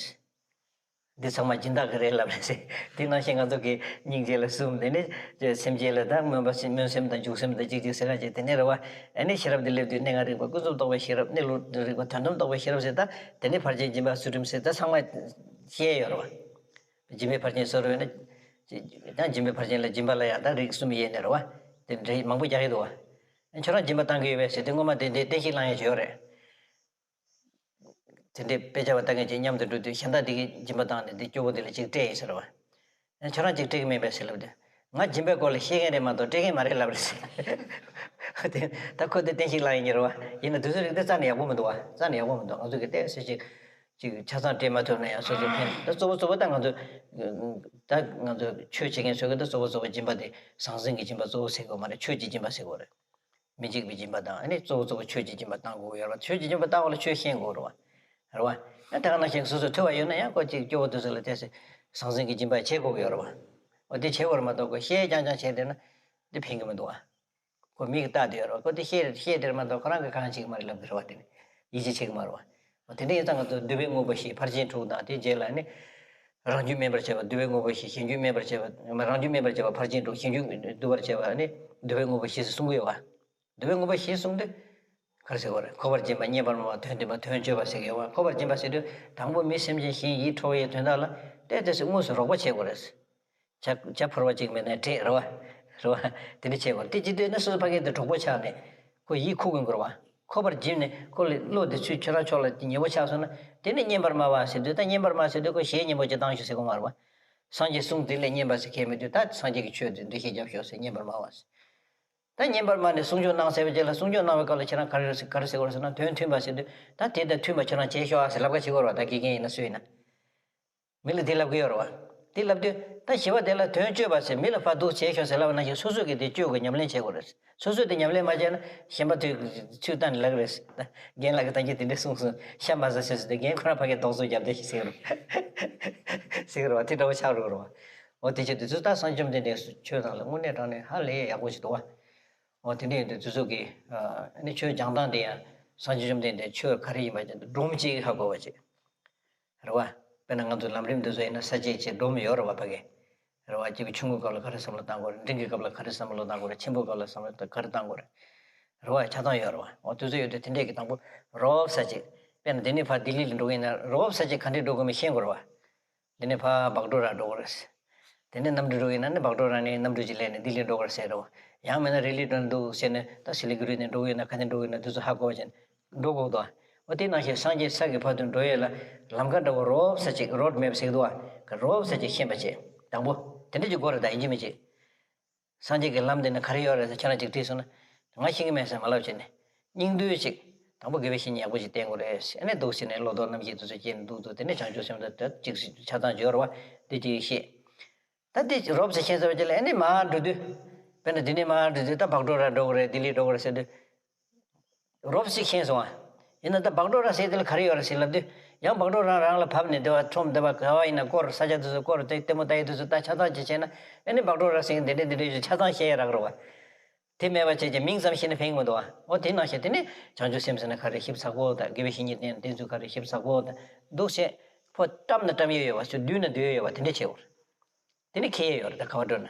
འདི་ཚང་མ་སྦྱིན་བདག་གི་རེད་ལབ་རེད་ཟེར། དེ་ནང་བཞིན་ང་ཚོ་གི་སྙིང་རྗེ་ལ་གསུམ། དེ་ནས་སེམས་ཅན་ལ་ད་སྨོན་པ་སེམས་སྨོན་སེམས་དང་འཇུག་སེམས་དང་གཅིག་གཅིག་ཟེར་ག་ཅིག་དེ་ནས་རེད་བ། ཨ་ནི་ཤེས་རབ་འདི་སླེབས་དུས་གནས་ལྔ་རིག་པ་ཀུན་རྫོབ་རྟོགས་པའི་ཤེས་རབ། གནས་ལུགས་རིག་པ་དོན་དམ་རྟོགས་པའི་ཤེས་རབ་ཟེར། ད་དེ་ནས་ཕར་ཕྱིན་སྦྱིན་པ་ཚུལ་ཁྲིམས་ཟེར། ད་ཚང་མ་བཤད་ཡོད་རེད་བ། སྦྱིན་པས་ཕར་ཕྱིན་གསོ་རུ་ཡོད་ན། ད་སྦྱིན་པས་ཕར་ཕྱིན་ལ་སྦྱིན་པ་ལ་ཡང་ད་རིགས་གསུམ་ཡས་ནས་རེད་བ། དེ་འདྲའི་མང་པོ་རྒྱག་གི་འདུག་བ། ཁྱོད་རང་སྦྱིན་པ་བཏང་གི་ཡོད་པས་ཟེར་དུས་སྔོན་མ་དེ་འདྲའི་བསྟན་བཤིག་བསླང་ཡས་ཅིག་ཡོད་རེད། དེ་འདྲའི་དཔེ་ཆ་བ་ལྟ་མཁན་གྱིས་མཉམ་དུ་འགྲོ་དུས་གཞན་དག་དེ་གིས་སྦྱིན་པ་བཏང་ནས་དེ་སྐྱོ་བོ་དེ་ལ་ཅིག་སྤྲད་ཡིན་ཟེར་བ། ཁྱོད་རང་ཅིག་སྤྲད་ཀྱི་མིན་པས་ཟེར་ལབ་དུས། ང་སྦྱིན་པའི་སྐོར་ལ་ཤེས་མཁན་རེད་མ་གཏོགས་སྤྲད་མཁན་མ་རེད་ལབ་རེད་ཟེར། དེ་ད་ཁོ་དེ་བསྟན་བཤིག་བསླང་ཡིན་གྱི་རེད་བ། ཡིན་ན་དེ་ཚོའི་རིགས་དེ་རྩ་ནས་ཡག་པོ་མི་འདུག་བ། རྩ་ནས་ཡག་པོ་མི་འདུག་ང་ཚོ་གི་ཏོག་ཙམ་ཅིག་ཅིག་ཆ་ཚང་སྤྲད་མ་ཐུབ་ན་ཡང་སོ་སོ་ཕན། ད་གཙོ་བོ་གཙོ་བོ་ད་ང་ཚོ། ད་ང་ཚོ་ཆོས་བྱེད་མཁན་ཚོ་གི་ད་གཙོ་བོ་གཙོ་བོ་སྦྱིན་པ་དེ་ཟང་ཟིང་གི་སྦྱིན་པ་གཙོ་བོ་ཟེར་དགོས་མ་རེད། ཆོས་ཀྱི་སྦྱིན་པ་ཟེར་དགོས་རེད། མི་འཇིགས་པའི་སྦྱིན་པ་དང་། ཨ་ནི་གཙོ་བོ་གཙོ་བོ་ཆོས་ཀྱི་སྦྱིན་པ་བཏང་དགོས་ཀྱི་ཡོད་རེད་བ། ཆོས་ཀྱི་སྦྱིན་པ་བཏང་བ་ལ་ཆོས་ཤེས་དགོས་རེད་བ། རེད་བ། ཨ་ད་ག་ནང་བཞིན་སོ་སོ་ཐོས་པ་ཡོད་ན་ཡང་ཁོ་ཅིག་སྐྱོ་བོ་དེ་ཚོ་ལ་ཏོག་ཙམ་ཟང་ཟིང་གི་སྦྱིན་པ་བྱེད་དགོས་ཀྱི་ཡོད་རེད་བ། འོ་དེ་བྱེད་དགོས་རེད་མ་གཏོགས་ཁོ་བཤད་རྐྱང་རྐྱང་བྱས་བསྡད་ན་འདི་ཕན་གྱི་མི་འདུག་བ། ཁོ་མིག་ལྟ་བསྡད་ཡོད་རེད་བ། ཁོ་དེ་བཤད་བཤད་བསྡད་རེད་མ་གཏོགས་ཁོ་རང་གིས་གང་བྱེད་ཀྱི་མ་རེད་ལབ་ཀྱི་རེད་བ། དེ་ནི་ཡིད་ཆེས་བྱེད་ཀྱི་མ་རེད་བ། འོ་དེ་འདྲ་ཡིན་ཙང་ང་ཚོ་འདུལ་བའི་དངོས་པོ་བཞི་ཕར་ཕྱིན་དྲུག་དང་དེའི་རྗེས་ལ་ནི། རང་རྒྱུད་སྨིན་པར་བྱེད་པ་འདུལ་བའི་དངོས་པོ་བཞི། གཞན་རྒྱུད་སྨིན་པར་བྱེད་པ། རང་རྒྱུད་སྨིན་པར་བྱེད་པ་ཕར་ཕྱིན་དྲུག་གཞན་རྒྱུད་འདུལ་བར་བྱེད་པ་ནི་འདུལ་བའི་དངོས་པོ་བཞི་ཟེར་གསུང་གི་ཡོད་བ། འདུལ་བའི་དངོས་པོ་བཞི་གསུངས་དུས། ག་རེ་ཟེར་དགོས་རེད། འཁོར་བར་འབྱིན་པ། རྙེད་པར་སྨྲ་བ། དོན་སྟོན་པ། དོན་སྤྱོད་པ་ཟེར་གི་ཡོད་བ། འཁོར་བར་འབྱིན་པ་ཟེར་དུས་དང་པོ་མི་སེམས་ཅན་གཞན་ཡིད་འཕྲོག་པའི་དོན་དག་ལ་ཏོག་ཙམ་དངོས་སུ་རོགས་པ་བྱེད་དགོས་རེད། བྱ་བྱ་ཕོར་པ་གཅིག་མེད་ན་བྲེག་རེད་བ། རེད་བ། དེ་འདྲ་བྱེད་དགོས་རེད། དེ་བྱེད་དུས་ནི་སོ་སོ་ཕ་གི་དེ་གྲོགས་པོ་ཆགས་ནས་ཁོ་ཡིད་ཁུག་གི་དགོས་རེད་བ། འཁོར་བར་འབྱིན་ནས་ཁོ་ལ་བློ་དེ་ཚུར་ཁྱོད་རང་ཕྱོགས་ལ་ཉེ་བོ་ཆགས་སོང་ན་དེ་ནི་རྙེད་པར་སྨྲ་བ་ཟེར་དུས། ད་རྙེད་པར་སྨྲ་ཟེར་དུས་ཁོ་གཞས་སྙན་པོ་ཅིག་བཏང་ཤོག་ཟེར་དགོས་མ་རེད་བ། སངས་རྒྱས་གསུང་དེ་ལས་རྙེད་པ་ཟེར་མཁན་མེད་དུས་ད་སངས་རྒྱས་ཀྱི་ཆོས་དེ་འགྲེལ་བཤད་རྒྱབ་ཤོག་ཟེར། རྙེད་པར་སྨྲ་བ་ཟེར། ད་རྙེད་པར་སྨྲ་ནས་གསུང་ཆོས་གནང་ཟེར་བའི་རྗེས་ལ་གསུང་ཆོས་གནང་བའི་སྐབས་ལ་ཁྱེད་རང་ག་རེ་ཟེར་ག་རེ་ཟེར་དགོས་རེད་ཟེར་ན། དོན་མཐུན་པ་ཟེར་དུས་ད་དེ་དང་མཐུན་པ་ཁྱེད་རང་བྱས་ཤོག་ཨ་ཟེར་ལབ་ཁ་བྱེད་དགོས་རེད་བ། ད་དགེ་རྒན་ཡིན་ན་སུ་ཡིན་ན། མི་ལ་དེ་ལབ་ཀྱི་ཡོད་རེད་བ། དེ་ལབ་དུས་ད་བཞི་པ་དེ་ལ་དོན་སྤྱོད་པ་ཟེར། མི་ལ་ཕར་འདུག་བྱས་ཤོག་ཟེར་ལབ་པ་ནང་བཞིན་སོ་སོ་གིས་དེ་སྤྱོད་དགོས། ཉམས་ལེན་བྱེད་དགོས་རེད། སོ་སོས་དེ་ཉམས་ལེན་མ་བྱས་ན་གཞན་པ་དེ་ཚུར་བལྟས་ནས་ལབ་ཀྱི་རེད། ད་རྒན་ལགས་ཀྱིས་ད་གིན་དེ་འདྲ་གསུངས་སོང་། ཤ་མ་ཟ་ཟེར་ཟེར་དུས་རྒན་ཁོ་རང་ཕ་གིར་རྡོག་རྫོགས་རྒྱབ་བསྡད་ཤིག་ཟེར་གི་རེད། ཟེར་གི་རེད་བ། དེ་འདྲ་བོ་ཆགས་འགྲོ་གི་རེད་བ། འོ་དེ་བྱེད་དུས་ཚོད་ད་སངས་རྒྱས་བཅོམ་ལྡན་འདས་ཆོས་དང་ལ་དངོས་གནས་དྲང་གནས་ཧ་ལས་ཡག་པོ་ཞིག་འདུག་བ། འོ་དེ་འདྲ་ཡིན་དུས་དུས་ཚོད་ཀྱི་ཨ་ནི་ཆོས་སྦྱང་སྟངས་དེ་ཡང་སངས་རྒྱས་བཅོམ་ལྡན་འདས་ཆོས་ག་རེ་ཡིན་པ་ཅིག་སྒྲོམ་གཅིག་ཧ་གོ་བ་ཅིག་རེད་བ། དཔེར་ན་ང་ཚོ་ལམ་རིམ་འདི་ཚོ་ཡིན་ན་ས་བཅད་ཅིག་སྒྲོམ་ཡོད་རེད་བ་ཕ་གི། རེད་བ། སྐྱེས་བུ་ཆུང་ངུའི་སྐབས་ལ་ག་རེ་བསམ་བློ་བཏང་དགོས་རེད། འབྲིང་གི་སྐབས་ལ་ག་རེ་བསམ་བློ་བཏང་དགོས་རེད། ཆེན་པོའི་སྐབས་ལ་བསམ་བློ་ག་རེ་བཏང་དགོས་རེད། རེད་བ། ཆ་ཚང་ཡོད་རེད་བ། འོ་དུས་ཚོད་ཡོད་དུས་དེ་འདྲས་ཀྱི་དང་པོ་རོབ་ས་ཅིག་དཔེར་ན་འདི་ནས་ཕར་ལྡི་ལི་ལ་འགྲོ་གི་ཡིན་ན་རོབ་ས་ཅིག་ག་འདྲས་འགྲོ་དགོས་མིན་ཤེས་དགོས་རེད་བ། འདི་ནས་ཕར་བག་གྲོ་ར་འགྲོ་གི་རེད། དེ་ནས་གནམ་གྲུ་འགྲོ་གི་ཡིན་ན་ནི་བག་གྲོ་ར་ནས་གནམ་གྲུ་ཅིག་ལེན་ནས་ལྡི་ལི་འགྲོ་གི་རེད་ཟེར་རེད་བ། ཡང་མིན་ན་རི་ལི་འགྲོ་འདུག་ཟེར་ནས་ད་སི་ལི་གུ་རི་ནས་འགྲོ་གི་ཡིན་ན་ག་ནས་འགྲོ་གི་ཡིན་ན་དུས་ཚོད་ཧ་གོ་བ་བྱས་ནས་འགྲོ་དགོས་འདུག་འོ་དེ་ནང་བཞིན་སངས་རྒྱས་ས་གི་བར་དུ་འགྲོ་ཡས་ལ་ལམ་ཁ་འདྲ་བོ་རོབ་ས་ཅིག་རོཌ་མེབ་ཟེར་གི་འདུག་བ། རོབ་ས་ཅིག་ཤེས་པ་བྱེད། དང་པོ་དེ་འདྲ་ཅིག་དགོས་རེད་ད། ཡིན་གཅིག་མིན་གཅིག་སངས་རྒྱས་ཀྱི་ལམ་འདི་ནི་ག་རེ་ཡོད་རེད་ཟེར་ཁྱེད་རང་ཅིག་དྲིས་སོང་ན། ང་ཤེས་ཀྱི་མེད་ཟེར་མ་ལབ་བྱས་ནས། སྙིང་བསྡུས་ཅིག་དང་པོ་དགེ་བའི་བཤེས་གཉེན་ཡག་པོ་ཅིག་བསྟེན་དགོས་རེད། ཨ་ནི་འདུག་ཟེར་ནས་བློ་ལྡོག་རྣམ་བཞི་དེ་ཚོ་སྐྱེས་ནས་འདུག་འདུག་དེ་ནས་བྱང་ཆུབ་སེམས་དང་དེ་ཅིག་ཆ་ཚང་འབྱོར་བ་དེ་ཅིག་ཤེས། ད་དེ་རོབ་ཙམ་ཤེས་ཚར་བ་ཅིག་ལ་ཨ་ནི་མར་འགྲོ་དུས། དཔེར་ན་འདི་ནས་མར་འགྲོ་དུས་ད་བག་གྲོ་ར་འགྲོ་དགོས་རེད། ལྡི་ལི་འགྲོ་དགོས་རེད་ཟེར་དུས། རོབ་ཙམ་ཤེས་སོང་ཨ། ཡིན་ན་ད་བག་གྲོ་ར་ཟེར་དེ་ལ་ག་རེ་ཡོད་རེད་ཟེར་ལབ་དུས། ཡང་བག་གྲོ་རང་རང་ལ་བབས་ནས་དེ་བ་ཁྲོམ་དེ་བ་ག་བ་ཡིན་ན་སྐོར་ས་ཆ་དེ་ཚོ་སྐོར་དེ་ལྟད་མོ་ལྟ་ཡི་དེ་ཚོ་ད་ཆ་ཚང་ཅིག་བྱས་ན། ཨ་ནི་བག་གྲོ་ར་ཟེར་འདི་འདྲས་འདི་འདྲས་ཆ་ཚང་ཤེས་ཡ་རག་རེད་བ། དེ་མེད་པ་བྱས་ཀྱང་མིང་ཙམ་ཤེས་ན་ཕན་གྱི་མི་འདུག་ཨ། འོ་དེ་ནང་བཞིན་དེ་ནི་བྱང་ཆུབ་སེམས་ཟེར་ན་ག་རེ་ཞིབ་ཚགས་པོ་དང་། དགེ་བའི་བཤེས་གཉེན་བསྟེན་བསྟེན་ཚུལ་ག་རེ་ཞིབ་ཚགས་པོ་དང་། འདུག་བྱས་ཕོ་བཀྲམ་ན་བཀྲམ་ཡས་ཡོད་བ། ཚུར་བསྡུས་ན་བསྡུས་ཡས་ཡོད་བ། དེ་འདྲས་བྱེད་དགོས་རེད། དེ་ནི་ཁེ་ཡས་ཡོད་རེད་ད་ག་བ་འགྲོ་ན།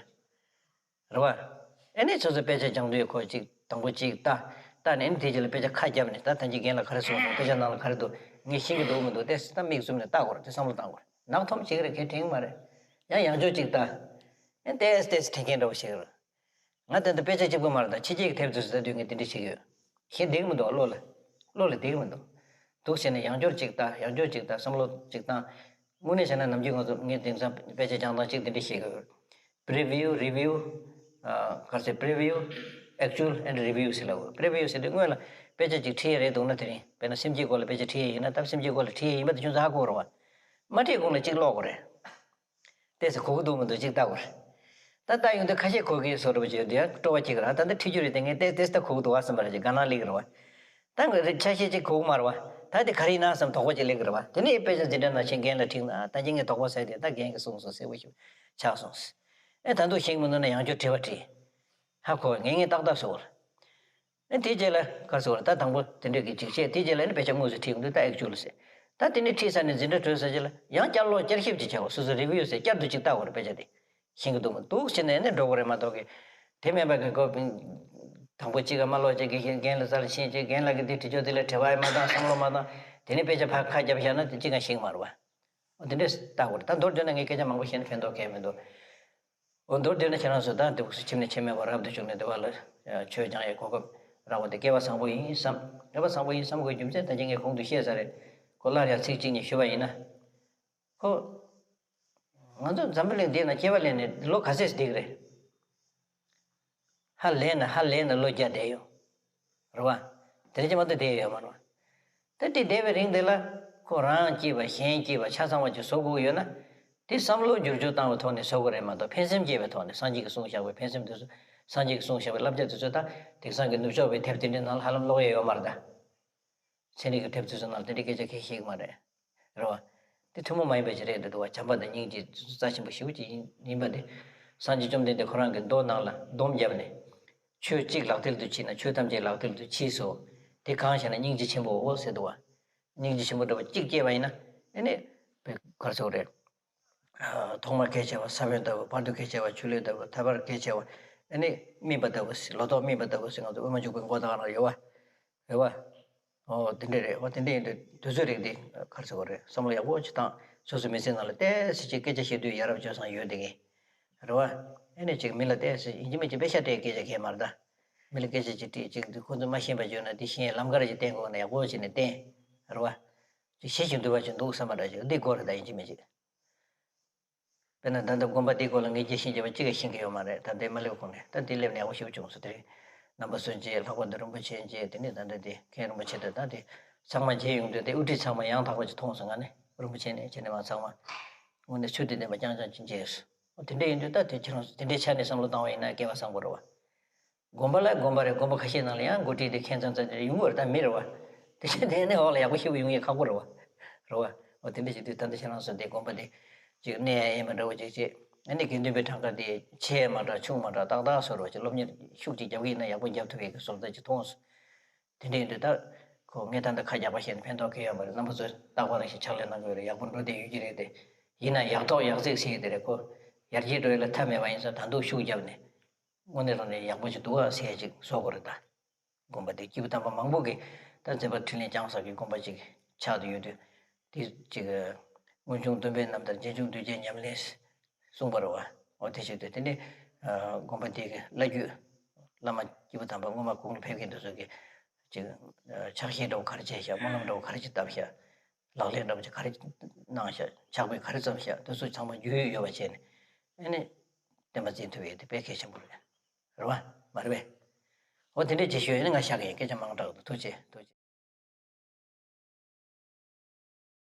རེད་བ། ཨ་ནི་སོ་སོ་དཔེ་ཆ་སྦྱང་དུས་ཁོ་གཅིག་དང་པོ་གཅིག་ལྟ། ལྟ་ནས་ཨ་ནི་དེ་རྗེས་ལ་དཔེ་ཆ་ཁ་བརྒྱབ་ནས། ད་ད་ཅི་རྒན་ལ་ག་རེ་གསུངས་སོང་། དཔེ་ཆ་ནང་ལ་ག་རེ་འདུག་ངས་ཤེས་ཀྱི་འདུག་མི་འདུག་དེ་ད་མིག་བཙུམ་ནས་ལྟ་དགོས་རེད། དེ་བསམ་བློ་བཏང་དགོས་རེད། ནག་འཐོམ་བྱེད་ཀྱི་རེད། གལ་དྲན་གྱི་མ་རེད། ཡང་ཡང་བསྐྱར་གཅིག་ལྟ། ཨ་ནི་ཏེས་ཏེས་དྲན་མཁན་འདྲ་བོ་ཞིག་རེད། ང་དེ་འདྲ་དཔེ་ཆ་གཅིག་པོ་མ་རེད་ད། ཕྱི་རྒྱལ་གྱི་དེབ་དེ་ཚོ་ལྟ་དུས་ངས་དེ་འདྲ་བྱེད་ཀྱི་ཡོད། ཞེ་བདེ་གི་མི་འདུག་བློ་ལ། བློ་ལ་བདེ་གི་མི་འདུག་འདུག་བྱས་ནས་ཡང་བསྐྱར་གཅིག་ལྟ། ཡང་བསྐྱར་གཅིག་ལྟ། བསམ་བློ་གཅིག་བཏང་། དངོས་གནས་བྱས་ན་ནམ་རྒྱུན་ང་ཚོ་ངས་དེང་སང་དཔེ་ཆ་སྦྱང་སྟངས་གཅིག་དེ་འདྲ་བྱེད་ཀྱི་ཡོད། Preview, review, ཨ། ག་རེ་ཟེར། Preview, actual and review ཟེར་ལབ་དགོས། Preview ཟེར་དུས་སྔོན་ལ་དཔེ་ཆ་གཅིག་ཁྲིད་ཡས་རེད་འདུག་ན། དེ་རིང་དཔེར་ན་སེམས་བསྐྱེད་སྐོར་ལ་དཔེ་ཆ་ཁྲིད་ཡས་ཡིན་ན། ད་སེམས་བསྐྱེད་སྐོར་ལ་ཁྲིད་ཡས་ཡིན་པ་དེ་ཁྱོད་ཚོ་ཧ་གོ་རེད་བ། མ་ཁྲིད་གོང་ལ་གཅིག་ཀློག་དགོས་རེད། ཏོག་ཙམ་གོ་གི་འདུག་མི་འདུག་གཅིག་ལྟ་དགོས་རེད། ད་ལྟ་ཡོང་དུས་ཁ་ཤས་གོ་གི་བཟོ་འདྲ་པོ་ཅིག་ཡོད་དུས་ཡང་སྤྲོ་བ་སྐྱེ་གི་རེད། ད་འདི་ཁྲིད་རྒྱུ་རེད་དེ། ངས་ཏོག་ཙམ་ཏོག་ཙམ་ད་གོ་གི་འདུག་བ་བསམ་པ་རེད། ཅིག་དགའ་སྣང་སླེབས་ཀྱི་རེད་བ། ད་ང་རེ་ཆ་ཤས་ཅིག་གོ་གི་མ་རེད་བ། ད་དེ་ག་རེ་ཡིན་ན་བསམ་དོགས་པ་ཅིག་སླེབས་ཀྱི་རེད་བ། དེ་ནས་དཔེ་ཆ་འཛིན་གྲྭ་ནང་བཞིན་རྒན་ལ་ཁྲིད་ན། ད་ཅི་ངས་དོགས་པ་ཟ་དེ། ད་རྒན་གྱིས་གསུངས་སོང་། གསལ་པོ་ཞིག་ཆགས་སོང་། ཨེ་ད་འདུག་ཤེས་ཀྱི་མི་འདུག་ན་ཡང་བསྐྱར་དྲི་བ་དྲིས། ཧ་གོ་བས། ངས་ངས་ཏག་ཏག་བཟོ་བ་རེད། ཨ་དེའི་རྗེས་ལ་ག་རེ་ཟེར་དགོས་རེད། ད་དང་པོ་དེ་འདྲས་ཀྱི་འཇིགས་བྱེད། དེའི་རྗེས་ལ་ཨ་ནི་དཔེ་ཆ་དངོས་སུ་ཁྲིད་ཡོང་དུས་ད་ཨེག་ཅུ་ལ་ཟེར། ད་དེ་ནས་ཁྲིད་ཚར་ནས་འཛིན་གྲྭ་གྲོལ་ཚར་རྗེས་ལ་ཡང་བསྐྱར་ཀློག་བསྐྱར་ཞིབ་ཅིག་བྱ་དགོས། སོ་སོ་རི་བིའུ་ཟེར། བསྐྱར་དུ་ཅིག་ལྟ་དགོས་རེད། དཔེ་ཆ་དེ་ཤེས་ཀྱི་འདུག་མི་འདུག་བྱས་ནས་ཨ་ནི་འགྲོ་དགོས་རེད་མ་གཏོགས་ཀྱི། དེ་མིན་པ་གི་ཁོ་དང་པོ་གཅིག་ག་མ་ཀློག་བྱས། དགེ་བཤེས་རྒན་ལ་རྩ་ལ་ཕྱིན་བྱས། རྒན་ལགས་ཀྱིས་འདི་དྲི་ཆོག་དེ་ལ་དྲི་བ་ཡང་མ་བཏང་། བསམ་བློ་མ་བཏང་། དེ་ནས་དཔེ་ཆ་ཕར་ཁ་བརྒྱབ་བཞག་ན་དེ་གཅིག་ཀྱང་ཤེས་ཀྱི་མ་རེད་བ། འོ་དེ་འདྲས་ལྟ་དགོས་རེད། ད་མདོར་བསྡུས་ན་ངས་སྐད་ཆ་མང་པོ་བཤད་ན་ཕན་ཐོགས་གང་ཡང་མི་འདུག་འོ་མདོར་བསྡུས་ན་ཁྱེད་རང་ཚོ་ད་འདུག་སེ་ཁྱིམ་ནས་ཁྱིམ་མེད་པར་རབ་ཏུ་བྱུང་ནས་འདི་བ་ལ་ཆོས་སྦྱང་ཡའི་གོ་སྐབས་རག་པ་དེ་སྐལ་བ་བཟང་པོ་ཡིན་བསམ། སྐལ་བ་བཟང་པོ་ཡིན་བསམ་དགོས་རྒྱུ་མཚན་ད་ཅི་ངས་གོང་དུ་བཤད་ཚར་རེད། ཁོ་སླར་ཡང་ཚིག་གཅིག་གཉིས་ཞུ་བ་ཡིན་ན། ཁོ། ང་ཚོ་འཛམ་བུ་གླིང་འདི་ན་སྐྱེ་བ་ལེན་ནས་ལོ་ག་ཚོད་བསྡད་ཀྱི་རེད། ཧ་ལས་ན་ཧ་ལས་ན་ལོ་བརྒྱ་བསྡད་ཡོང་། རེད་བ། དེ་རིང་ཅི་མ་གཏོགས་བསྡད་ཡོད་མ་རེད་བ། ད་དེ་བསྡད་པའི་རིང་དེ་ལ་ཁོ་རང་སྐྱིད་པ་གཞན་སྐྱིད་པ་ཆ་ཚང་བ་ཅིག་བཟོ་དགོས་ཡོད་ན། དེ་བསམ་བློ་བསྒྱུར་བཅོས་བཏང་བའི་ཐོག་ནས་བཟོ་དགོས་རེད་མ་གཏོགས། ཕན་སེམས་སྐྱེས་པའི་ཐོག་ནས། སངས་རྒྱས་ཀྱིས་གསུངས་བཞག་པའི་ཕན་སེམས་དེ་ཚོ། སངས་རྒྱས་ཀྱིས་གསུངས་བཞག་པའི་བསླབ་བྱ་དེ་ཚོ་ད་དེང་སང་གི་ནུབ་ཕྱོགས་པའི་དེབ་དེ་འདྲའི་ནང་ལ་ཧ་ལམ་ཀློག་ཡས་ཡོད་མ་རེད་ད། ཚན་རིག་གི་དེབ་དེ་ཚོ་ནང་ལ་དེ་འདྲའི་སྐད་ཆ་གང་ཡང་བཤད་ཀྱི་མ་རེད། རེད་བ། དེ་ཐུན་མོང་མ་ཡིན་པ་ཞིག་རེད་འདུག་བ། བྱམས་པ་དང་སྙིང་རྗེ་རྩ་ཆེན་པོ་ཞེ་པོ་ཅིག་ཡིན་ཡིན་པ་དེ། སངས་རྒྱས་བཅོམ་ལྡན་འདས་ཁོ་རང་གི་མདོ་ནང་ལ་སྡོམ་བརྒྱབ་ནས། ཆོས་གཅིག་ལག་མཐིལ་དུ་མཆིས་ན་ཆོས་ཐམས་ཅད་ལག་མཐིལ་དུ་མཆིས་སོ། དེ་གང་ཞེ་ན་སྙིང་རྗེ་ཆེན་པོའོ་ཟེར་འདུག་བ། སྙིང་རྗེ་ཆེན་པོ་འདྲ་བ་གཅིག་སྐྱེས་པ་ཡིན་ན། ཨེ་ནས་བེ་གར་སོགས་རེད། ཐོག་མར་གལ་ཆེ་བ་ས་བོན་ལྟ་བུ། བར་དུ་གལ་ཆེ་བ་ཆུ་ལུད་ལྟ་བུ། ཐ་མར་གལ་ཆེ་བ་ཨེ་ནས་སྨིན་པ་ལྟ་བུ། ལོ་ཏོག་སྨིན་པ་ལྟ་བུ་ཟེར་ང་ཚོ་དབུ་མ་འཇུག་པའི་མགོ་ཐོག་ན་ཡོད་བ། རེད་བ། ཨོ་དེ་འདྲས་རེད། ཨོ་དེ་འདྲས་ཡིན་དུས་དུས་ཚོད་རིགས་འདི་གར་སོང་བ་རེད། བསམ་བློ་ཡག་པོ་ཅིག་བཏང་། སོ་སོའི་མི་ཚེ་ནང་ལ་ཏོག་ཙམ་ཅིག་སྐད་ཆ་བཤད་དུས་ཡ་རབས་སྤྱོད་བཟང་ཡོད་དེ་གི། རེད་བ། ཨེ་ནས་ཅིག་མི་ལ་ཏོག་ཙམ་ཡིན་གཅིག་མིན་གཅིག་དཔེ་ཤ་སྤྲད་སྐད་ཆ་གས་མ་རེད་ད། མི་ལ་སྐད་ཆ་ཅིག་དྲིས། ཅིག་འདི་ཁོ་ཚོ་མ་ཤེས་པ་བརྗོད་ན་འདི་ཤེས། ལམ་ཁར་ཅིག་བསྟན་དགོས་ན་ཡག་པོ་བྱས་ནས་བསྟན། རེད་བ། ཅིག་ཤེས་ཀྱི་འདུག་པ་ཅིག་འདུག་བསམ་པ་འདྲ་ཅིག་འདི་དགོས་རེད་ད། ཡིན་གཅིག་མིན་གཅིག་དཔེར་ན་ད་ལྟ་དགོན་པ་འདིའི་སྐོར་ལ་ངས་རྒྱས་ཤིང་རྒྱས་པ་གཅིག་ཀྱང་ཤེས་ཀྱི་ཡོད་མ་རེད། ད་ལྟའི་མ་སླེབས་གོང་ནས། ད་འདི་སླེབས་ནས་ཡག་པོ་ཞེ་པོ་བྱུང་སོང་། དེ་རིང་རྣམ་པ་སྲོལ་འབྱེད། ལྷག་པར་དུ་རིན་པོ་ཆེ་འབྱེད། དེ་ནས་ད་ལྟ་འདི་མཁན་རིན་པོ་ཆེ་དང་། ད་འདི་ཚང་མ་མཇལ་ཡོང་དུས་དེ་དབུ་ཁྲིད་ཚང་མ་ཡང་དག་པ་ཅིག་མཐོང་སོང་། ང་ནི་རིན་པོ་ཆེ་ནས་བྱས་ནས་མ་ཚང་མ་དངོས་གནས་ཚུལ་དེ་ལྡན་པ་རྐྱང་རྐྱང་ཅིག་མཇལ་སོང་། འོ་དེ་འདྲ་ཡིན་དུས་ད་དེ་ཁྱེད་རང་ཚོ་དེ་འདྲའི་ཆ་ནས་བསམ་བློ་བཏང་བ་ཡིན་ན་སྐལ་བ་བཟང་པོ་རེད་བ། དགོན་པ་ལ་དགོན་པ་རེད། དགོན་པ་ཁ་ཤས་ནང་ལ་ཡང་འགོ་ཁྲིད་དེ་མཁན་ཙམ་ཙམ་དེ་ཡོང་གི་རེད། ད་མི་རེད་བ། དེ་བཞིན་དེ་ནས་འོག་ལ་ཡག་པོ་ཞེ་པོ་ཡོང་ཡས་ཁག་པོ་རེད་བ། རེད་བ། འོ་དེ་འདྲ་བྱེད་དུས་ད་ལྟ་ཁྱེད་རང་ཚོ་འདི་དགོན་པ་འདི་ཅིག་གནས་ཡས་མ་འདྲ་བོ་ཅིག་བྱེད། ཨ་ནི་དགེ་འདུན་པའི་གྲངས་ཀ་དེ་ཆེ་མ་འདྲ་ཆུང་མ་འདྲ་ཏག་ཏག་བཟོ་རོགས་བྱེད། སློབ་གཉེར་ཤུགས་ཅིག་རྒྱབ་ཀྱི་ཡིན་ན་ཡག་པོ་རྒྱབ་ཐུབ་ཡས་ཀྱི་བཟོ་ལྟ་ཅིག་མཐོང་སོང་། དེ་འདྲ་ཡིན་དུས་ད་ཁོ་ངས་ད་ལྟ་ཁ་རྒྱག་པ་བཤད་ན་ཕན་ཐོགས་གང་ཡང་མ་རེད། རྣམ་པ་ཚོས་རྟག་པར་ཞིག་ཕྱག་ལས་གནང་དགོས་རེད། ཡག་པོ་འགྲོ་བསྡད་ཡོད་ཀྱི་རེད་དེ། ཡིན་ན་ཡག་ཐོག་ཡག་བརྩེགས་ཟེར་གྱི་དེ་རེད། ཁོ་ཡར་རྒྱས་འགྲོ་ཡས་ལ་མཐའ་མེད་པ་ཡིན་ཙང་ད་དུང་ཤུགས་བརྒྱབ་ནས། དངོས་གནས་དྲང་གནས་ཡག་པོ་ཅིག་འདུག་ཨ་ཟེར་ཡས་ཅིག་བཟོ་དགོས་རེད་ད། དགོན་པ་དེ་སྐྱེས་བུ་དམ་པ་མང་པོ་གིས་ད་མཛད་པ་འཕྲིན་ལས་བསྐྱངས་ས་གི་དགོན་པ་ཅིག་ཆགས་བསྡད་ཡོད་དུས། དེ་ཅིག་སྔོན་བྱུང་སྟོན་པའི་རྣམ་ཐར། རྗེས་བྱུང་གདུལ་བྱའི་ཉམས་ལེན་གསུངས་པ་རེད་བ། འོ་དེ་བྱེད་དུས་དེ་ནི་དགོན་པ་དེ་གི་བླ་བརྒྱུད་བླ་མ་སྐྱེས་བུ་དམ་པ་སྔོན་མ་གོང་ལ་ཕེབས་མཁན་དེ་ཚོ་གིས་ ཅིག་ཕྱག་བཞེས་འདྲ་བོ་ག་རེ་བྱས་ཤག་སྨོན་ལམ་འདྲ་བོ་ག་རེ་ཅིག་བཏབ་ཤག་ལག་ལེན་འདྲ་བོ་ཅིག་ག་རེ་གནང་ཤག་ཕྱག་དཔེ་ག་རེ་བརྩམས་ཤག་དེ་ཚོ་ཚང་མ་རྒྱུས་ཡོད་ཡོད་པ་བྱས་ནས་ཨ་ནི་བསྟན་པ་འཛིན་ཐུབ་ཡས་དེ་དཔེ་གལ་ཆེན་པོ་རེད། རེད་བ། མ་རེད་པས། འོ་དེ་འདྲས་བྱེད་ཤོག་ཨ་ནི་ང་བཞག་གི་ཡིན། སྐད་ཆ་མང་དྲགས་འདུག་ཐུགས་རྗེ་ཆེ། ཐུགས་རྗེ་ཆེ།